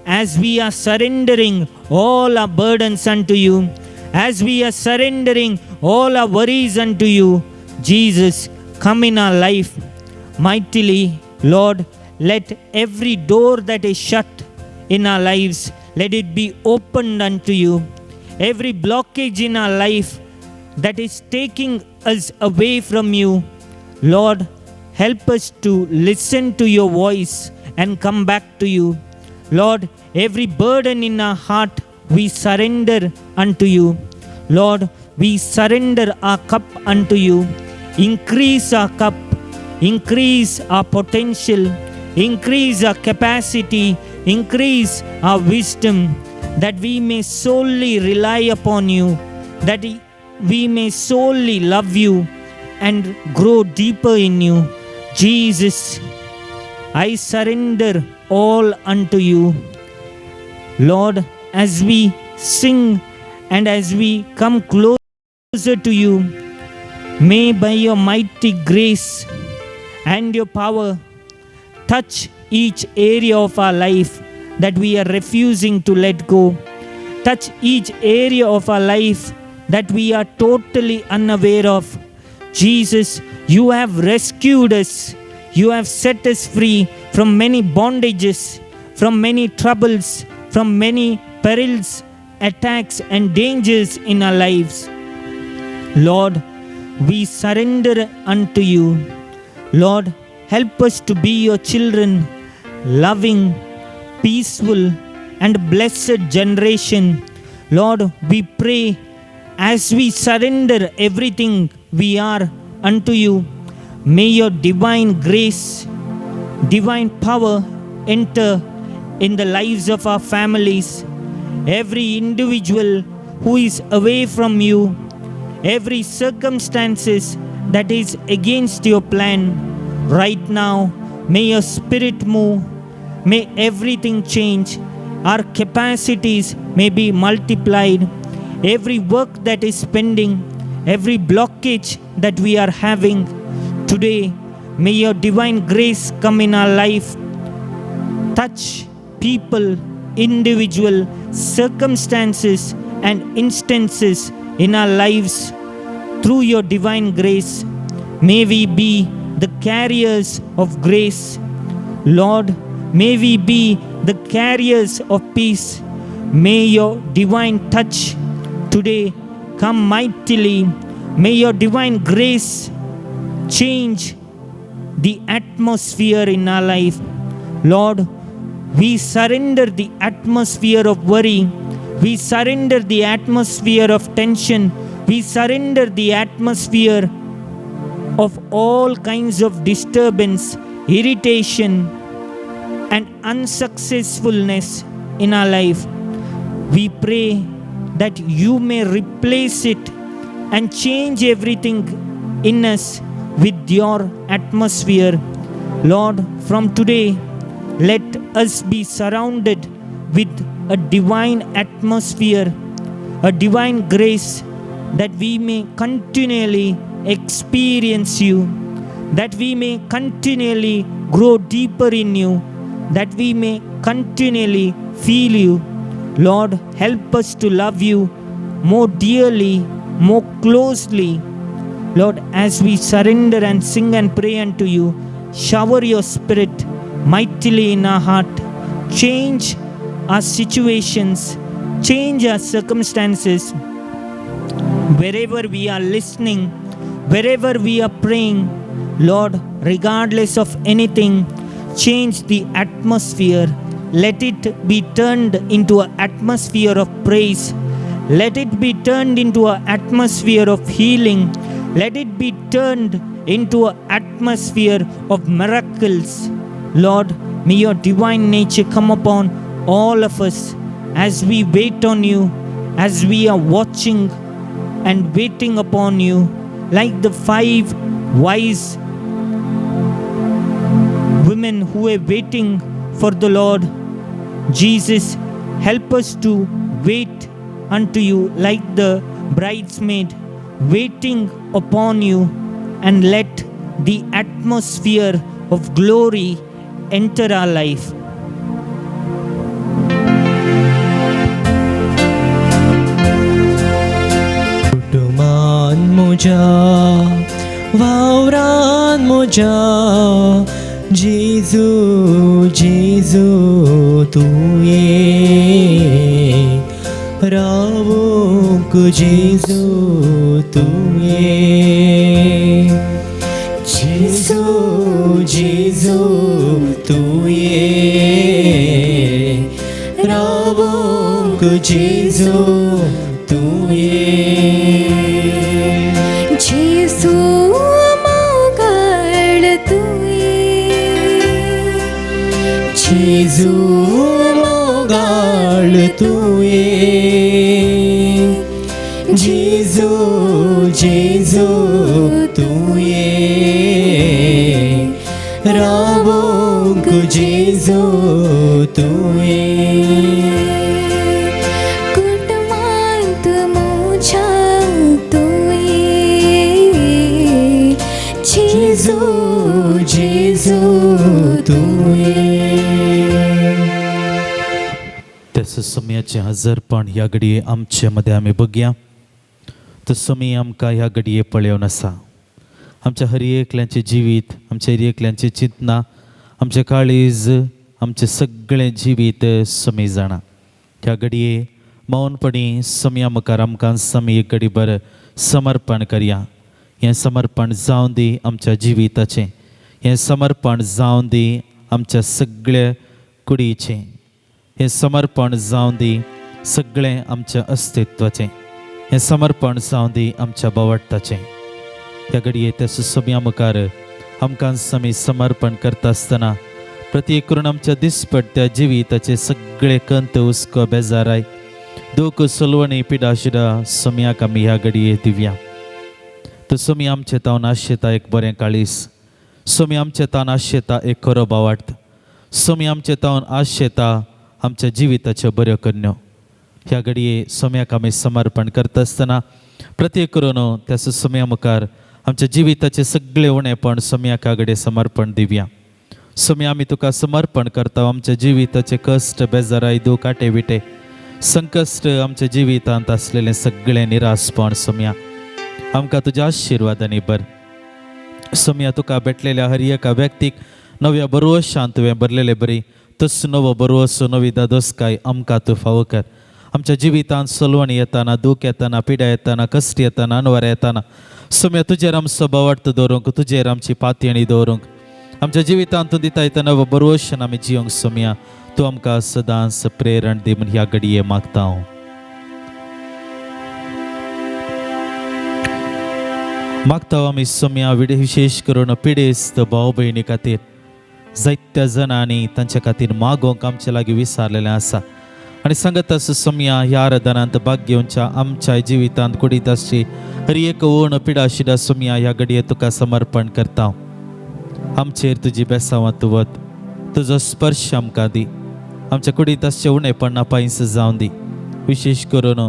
as we are surrendering all our burdens unto you, as we are surrendering all our worries unto you, Jesus, come in our life mightily. Lord, let every door that is shut in our lives, let it be opened unto you. Every blockage in our life that is taking us away from you, Lord, help us to listen to your voice and come back to you. Lord, every burden in our heart we surrender unto you. Lord, we surrender our cup unto you. Increase our cup, increase our potential, increase our capacity, increase our wisdom, that we may solely rely upon you, that we may solely love you and grow deeper in you. Jesus, I surrender all unto you. Lord, as we sing and as we come closer to you, may by your mighty grace and your power touch each area of our life that we are refusing to let go. Touch each area of our life that we are totally unaware of. Jesus, you have rescued us. You have set us free from many bondages, from many troubles, from many perils, attacks, and dangers in our lives. Lord, we surrender unto you. Lord, help us to be your children, loving, peaceful, and blessed generation. Lord, we pray as we surrender everything we are unto you, may your divine grace, divine power enter in the lives of our families. Every individual who is away from you, every circumstances that is against your plan, right now, may your spirit move. May everything change. Our capacities may be multiplied. Every work that is pending, every blockage that we are having today, may your divine grace come in our life. Touch people, individual circumstances, and instances in our lives through your divine grace. May we be the carriers of grace. Lord, may we be the carriers of peace. May your divine touch today come mightily. May your divine grace change the atmosphere in our life. Lord, we surrender the atmosphere of worry. We surrender the atmosphere of tension. We surrender the atmosphere of all kinds of disturbance, irritation, and unsuccessfulness in our life. We pray that you may replace it and change everything in us with your atmosphere. Lord, from today, let us be surrounded with a divine atmosphere, a divine grace. that we may continually experience you, that we may continually grow deeper in you, that we may continually feel you. Lord, help us to love you more dearly, more closely. Lord, as we surrender and sing and pray unto you, shower your Spirit mightily in our heart. Change our situations, change our circumstances. Wherever we are listening, wherever we are praying, Lord, regardless of anything, change the atmosphere. Let it be turned into an atmosphere of praise. Let it be turned into an atmosphere of healing. Let it be turned into an atmosphere of miracles. Lord, may your divine nature come upon all of us as we wait on you, as we are watching and waiting upon you, like the 5 wise women who were waiting for the Lord. Jesus, help us to wait unto you like the bridesmaid, waiting upon you, and let the atmosphere of glory enter our life. कुटुंबान म्हज्या वावरान म्हज्या जेजू जेजू तूं ये, रावूंक जेजू तूं ये, जेजू जेजू तूं ये, रावूंक जेजू तूं ये. जेजू मोगाळ तूं ये, जेजू मोगाळ तूं ये, जेजू जेजू तूं ये, रावूंक जेजू तूं ये. कुटुंबांत म्हज्या तूं ये, जेजू जेजू तूं ये. त्याचं समयाचें हजरपण ह्या घडये आमचे मदें आमी बघया. तो समय आमकां ह्या घडये पळोवन आसा. आमच्या हर एकल्याचें जिवीत, आमच्या हर एकल्याचें चिंतना, आमचें काळीज, आमचें सगळें जिवीत समी जाणा. ह्या घडये मौनपणी समया मुखार आमकां समी एक घडी बर समर्पण करया. हें समर्पण जावं दी आमच्या जिविताचें, हें समर्पण जावं दी आमच्या सगळ्या कुडीचें, हें समर्पण जावं दी सगळें आमच्या अस्तित्वाचें, हें समर्पण जावं दी आमच्या बावडटाचें. ह्या घडये त्या सुसम्या मुखार आमकां समी समर्पण करता आसतना प्रत्येक करून आमच्या दिसपट्ट्या जिविताचे सगळे कंत, हुस्को, बेजाराय, दूख, सलवणी, पिडा शिडा सम्याक आमी ह्या घडये दिवया. तो समी आमचे तावन आशेता एक बरें काळीस, समी आमचे तावन आशेता एक खरो बावाट, समी आमचे तावन आशेता आमच्या जिविताच्यो बऱ्यो करण्यो. ह्या घडये सम्याक आमी समर्पण करता आसतना प्रत्येक करून त्या सम्या मुखार आमच्या जिविताचे सगळे उणेपण सम्याक ह्या घडये समर्पण दिवया. सम्या आमी तुका समर्पण करता आमच्या जिविताचे कश्ट, बेजाराय, दूख, आटे विटे, संकश्ट, आमच्या जिवितांत आसलेलें सगळें निराशपण सम्या आमकां तुज्या आशिर्वादांनी बर. सम्या तुका भेटलेल्या हर एका व्यक्तीक नव्या बरोवशान तुवें भरलेले बरी तस नवो बरोवसो, नवी दादोसकाय आमकां तूं फावो कर. आमच्या जिवितांत सलवण येताना, दूख येताना, पिडा येताना, कश्ट येताना, अनवार येताना सम्या तुजेर आमचो बावार्थ दवरूंक, तुजेर आमची पातयणी दवरूंक, आमच्या जिवितांत तूं दिता येता नवो बरोवशान आमी जियोंक सम्या तूं आमकां सदांच प्रेरण दी म्हूण ह्या घडये मागता हांव. मागता आमी सम्या विशेष करून पिडेस्त भाव भयणी खातीर, जायत्या जाणांनी तांच्या खातीर मागोवंक आमचे लागीं विसारलेलें आसा. आनी सांगत आसा सम्या ह्या आराधनांत भाग घेवच्या आमच्या जिवितांत कुडीत आसची हर एक ओण पिडा शिडा सम्या ह्या घडये तुका समर्पण करता. आमचेर तुजी बेसांवां तूं वत, तुजो स्पर्श आमकां दी, आमच्या कुडीत आसचें उणेपण पांयस जावं दी. विशेष करून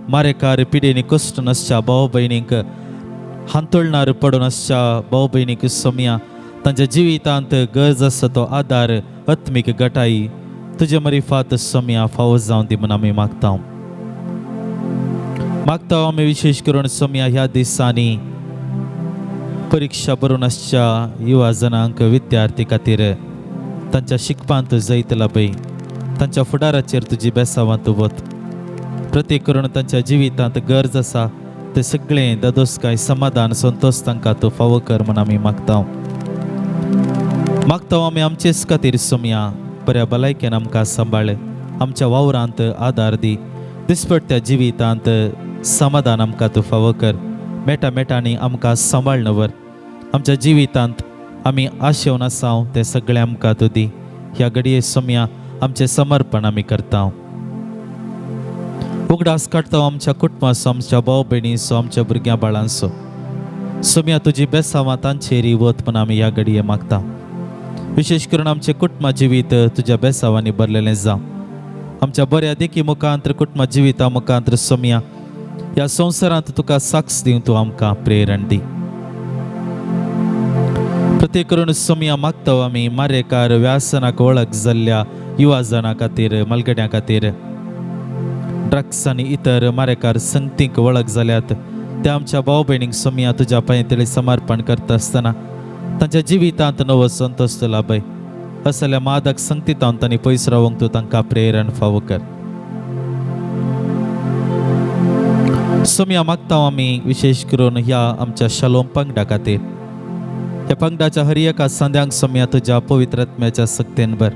मारेकार पिडेनी कश्ट नासच्या भाव भयणींक हांतुळणार पडून आसच्या भाव भयणीक सोमया तांच्या जिवितांत गरज आसा तो आदार आत्मीक गटाई तुजे मरिफात सोमया फावो जावन दी म्हूण आमी मागता. मागता आमी विशेश करून सोमया ह्या दिसांनी परिक्षा बरोवन आसच्या युवा जणांक विद्यार्थी खातीर तांच्या शिकपांत जैत लाभय, तांच्या फुडाराचेर तुजी बेसावां तूं वत. प्रत्येक करून तांच्या जिवितांत गरज आसा ते सगळें दादोसकाय समाधान संतोश तांकां तूं फावो कर म्हूण आमी मागता. मागता आमी आमचेच खातीर सोमया बऱ्या भलायकेन आमकां सांबाळ, आमच्या वावरांत आदार दी, दिसपट्ट्या जिवितांत समाधान आमकां तूं फावो कर, मेटा मेटांनी आमकां सांबाळ नवर. आमच्या जिवितांत आमी आशेवन आसाव तें सगळें आमकां तूं दी. ह्या घडये सोमया आमचें समर्पण आमी करता. उगडास काडटा आमच्या कुटुंबाचो, आमच्या भाव भयणीचो, आमच्या भुरग्यां बाळांचो. सोमया तुजी बेसावां तांचेर वत म्हूण आमी ह्या घडये मागता. विशेश करून आमचें कुटुंबा जिवीत तुज्या बेसावांनी भरलेलें जावं. आमच्या बऱ्या देखी मुखांत्र कुटुंबा जिविता मुखांत्र सोमया ह्या संवसारांत तुका साक्ष दिवन तूं आमकां प्रेरण दी. प्रत्येक करून सोमया मागता आमी मारेकार व्यासनाक वळख जाल्ल्या युवा जाणां खातीर, मलगड्यां खातीर, ड्रग्स आनी इतर मारेकार संगतींक वळख जाल्यात त्या आमच्या भाव भयणींक सोमया तुज्या पांयतले समर्पण करता आसतना तांच्या जिवितांत नवो संतोश लाभय. असल्या मादक संगतींत तांणी पयस रावंक तूं तांकां प्रेरण फावो कर. सोमया मागता आमी विशेश करून ह्या आमच्या शालोम पंगडा खातीर. ह्या पंगडाच्या हर एका संद्यांक सोमया तुज्या पवित्र आत्म्याच्या सक्तेन भर.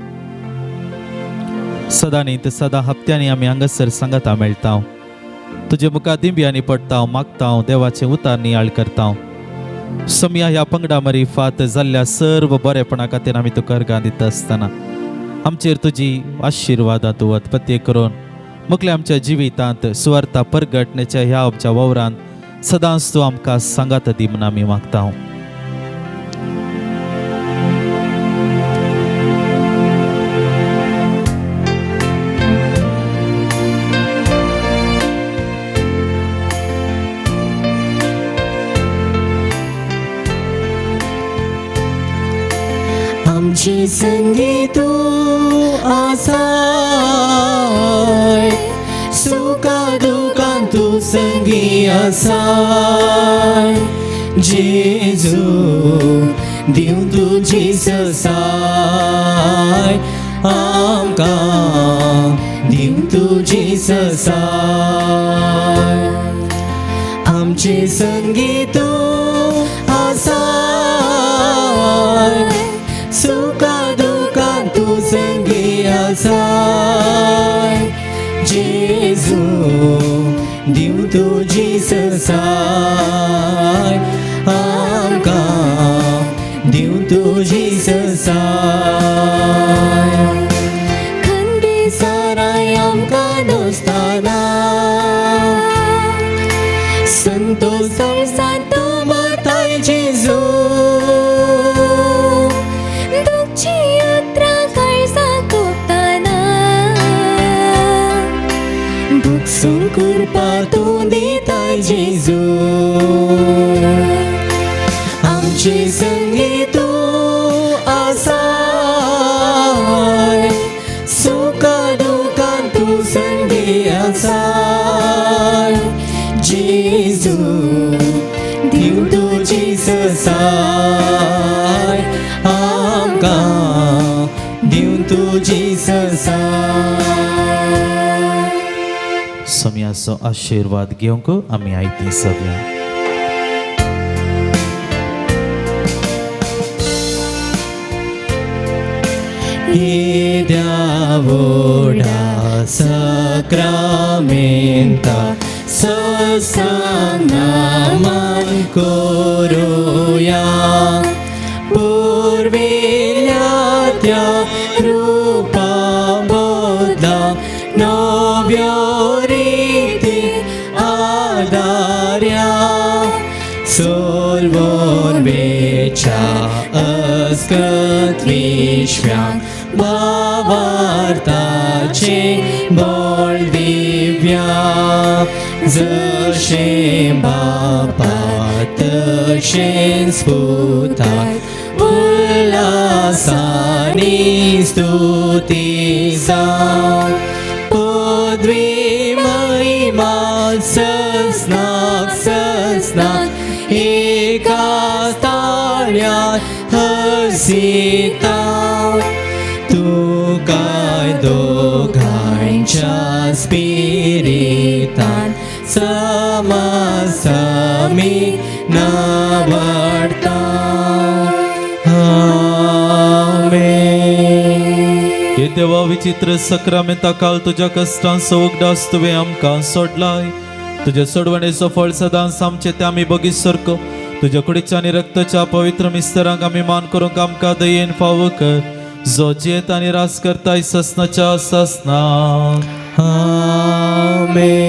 सदां न्ही तर सदां हप्त्यांनी आमी हांगासर सांगाता मेळटा, तुजे मुखार दिंब्यांनी पडटा, मागता, देवाचें उतार नियाळ करता. सोमया ह्या पंगडा मरी फात जाल्ल्या सर्व बरेपणा खातीर आमी तुका अर्गां दिता आसतना आमचेर तुजी आशिर्वादां तूं वत. प्रत्येक करून मुखल्या आमच्या जिवितांत सुवार्ता परगटण्याच्या ह्या आमच्या वावरांत सदांच तूं आमकां सांगात दी म्हूण आमी मागता. आमची संगी तूं आसाय, सुखा दुखान तूं संगी आसाय. जेजू दिवं तुजी ससाय आमकां, दिवं तुजी ससाय. आमची संगी तूं आसाय, सुखा दुखान तूं संगी आसाय. जेजू दिवं तुजी ससाय आमकां, दिवं तुजी ससाय. खंबी साराय आमकां दोस्ताना, संतोष संवसार तूं माताय जेजू. कृपा तूं दिताय जेजू. आमचे संगी तूं आसाय, सुखा दुखान तूं संगी आसाय. जेजू दिवं तुजी ससाय आमकां, दिवं तुजी ससाय. सोमयाचो आशिर्वाद घेवंक आमी आयती सगळ्या. येद्या व्हडा सक्रामेंता ससांगनामान करुया. पुर्विल्ल्या त्या रुपा बदला नव्यो रिती आदार्या. सोलवोन वेच्या अस्कत विश्व्यांक भावार्थाचे बळ दिव्या. दिव्या जशें बापा तशेंच पुताक उल्हासानी स्तुती जावं पदवी महिमा ससनाक ससनाक एका ताळ्यात हसिता तुकाय दोगांच्या स्पिरितान समासमी नावडता. आमेन. हे देवा विचित्र सक्रामेंता काल तुज्या कश्टांचो उगडास तुवें आमकां सोडलाय. तुज्या सोडवणेचो फळ सदांच आमचे ते आमी बगीत सारको तुज्या कुडीच्या आनी रक्ताच्या पवित्र मिस्तरांक आमी मान करूंक आमकां दयेन फावो कर, जो जियेत आनी रास करताय ससनाच्या ससना. आमेन.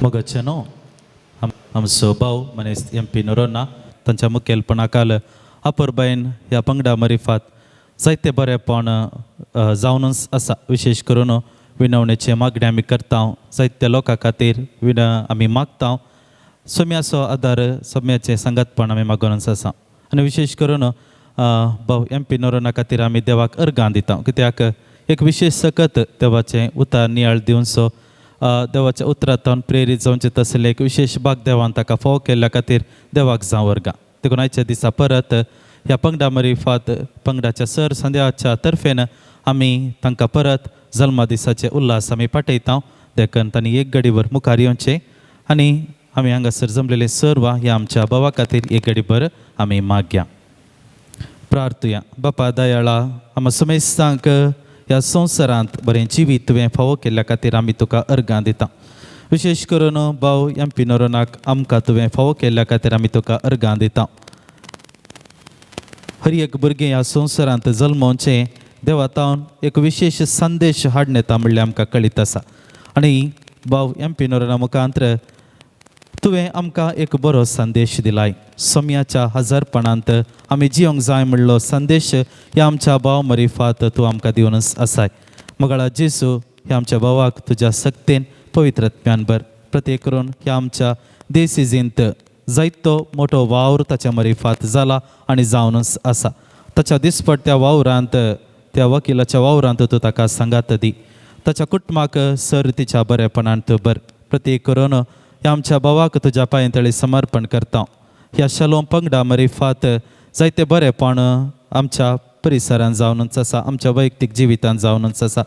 मोगाचे न्हू आमचो भाव मनेस एम पी नोरोना तांच्या मुखेलपणाखाल अपुरबायेन ह्या पंगडा मरिफात जायते बरेपण जावनच आसा. विशेश करून विनवणेचे मागणें आमी करता, जायत्या लोकां खातीर आमी मागता. सोम्याचो आदार सोम्याचें सांगातपण आमी मागूनच आसा. आनी विशेश करून भाव एम पी नोरोना खातीर आमी देवाक अर्गां दिता, कित्याक एक विशेश सकत देवाचें उतार नियाळ दिवचो, देवाच्या उतरांतल्यान प्रेरीत जावचें तसलें एक विशेश भाग देवान ताका फावो केल्ल्या खातीर देवाक जावं वर्गां. देखून आयच्या दिसा परत ह्या पंगडा मरिफात पंगडाच्या सर संध्याच्या तर्फेन आमी तांकां परत जल्मा दिसाचे उल्हास आमी पाठयता. देखून तांणी एक गडीभर मुखार येवचें आनी आमी हांगासर जमलेले सर्व ह्या आमच्या भावा खातीर एक गडीभर आमी मागया. प्रार्थुया. बापा दयाळा, आमा समेस्तांक ह्या संवसारांत बरें जिवीत तुवें फावो केल्ल्या खातीर आमी तुका अर्गां दिता. विशेश करून भाव एम पी नोरोनाक आमकां तुवें फावो केल्ल्या खातीर आमी तुका अर्गां दिता. हर एक भुरगें ह्या संवसारांत जल्मोवचें देवा तावन एक विशेश संदेश हाडून येता म्हणल्यार आमकां कळीत आसा. आनी भाव एम पी नोरोना मुखांत्र तुवें आमकां एक बरो संदेश दिलाय. सोम्याच्या हजारपणांत आमी जियोंक जाय म्हणलो संदेश ह्या आमच्या भाव मरिफात तूं आमकां दिवनच आसाय. मगळा जेजू ह्या आमच्या भावाक तुज्या सक्तेन पवित्रत्म्यान भर. प्रत्येक करून ह्या आमच्या देसीजींत जायतो मोठो वावर ताच्या मरिफात जाला आनी जावनच आसा. ताच्या दिसपट्ट्या वावरांत त्या वकिलाच्या वावरांत तूं ताका सांगात दी. ताच्या कुटुंबाक सर तिच्या बरेपणान तूं भर. प्रत्येक करून ह्या आमच्या भावाक तुज्या पांयतळी समर्पण करता. ह्या शलोम पंगडा मरिफात जायते बरेपण आमच्या परिसरांत जावनच आसा, आमच्या वैयक्तीक जिवितांत जावनच आसा.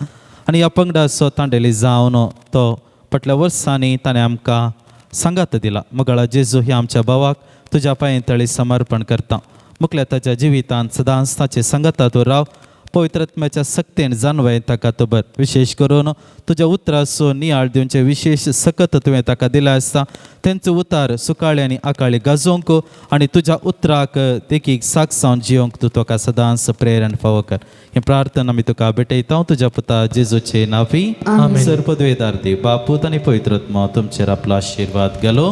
आनी ह्या पंगडाचो तांडेली जावन तो फाटल्या वर्सांनी ताणें आमकां सांगात दिला. मगळा जेजू ह्या आमच्या भावाक तुज्या पांयतळी समर्पण करता. मुखल्या ताच्या जिवितांत सदांच ताचे सांगाता तूं राव. पवित्रत्म्याच्या सक्तेन जाणवय ताका तूं भर. विशेश करून तुज्या उतराचो नियाळ दिवचे विशेश सकत तुवें ताका दिला आसता. तेंचो उतार सुकाळी आनी आकाळी गाजोवंक आनी तुज्या उतराक देखीक साक जावन जियोंक तूं तुका सदांच प्रेरण फावो कर. ही प्रार्थना आमी तुका भेटयता तुज्या पुता जेजूचे नावी. सर पदवेदार दी बापूत आनी पवित्रत्मा तुमचेर आपलो आशिर्वाद घालो.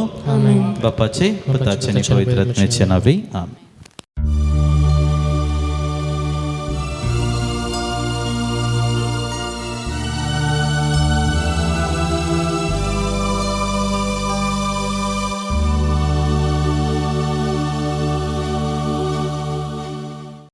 बापाचे पुताचे आनी पवित्रत्म्याचे नावी. आमेन.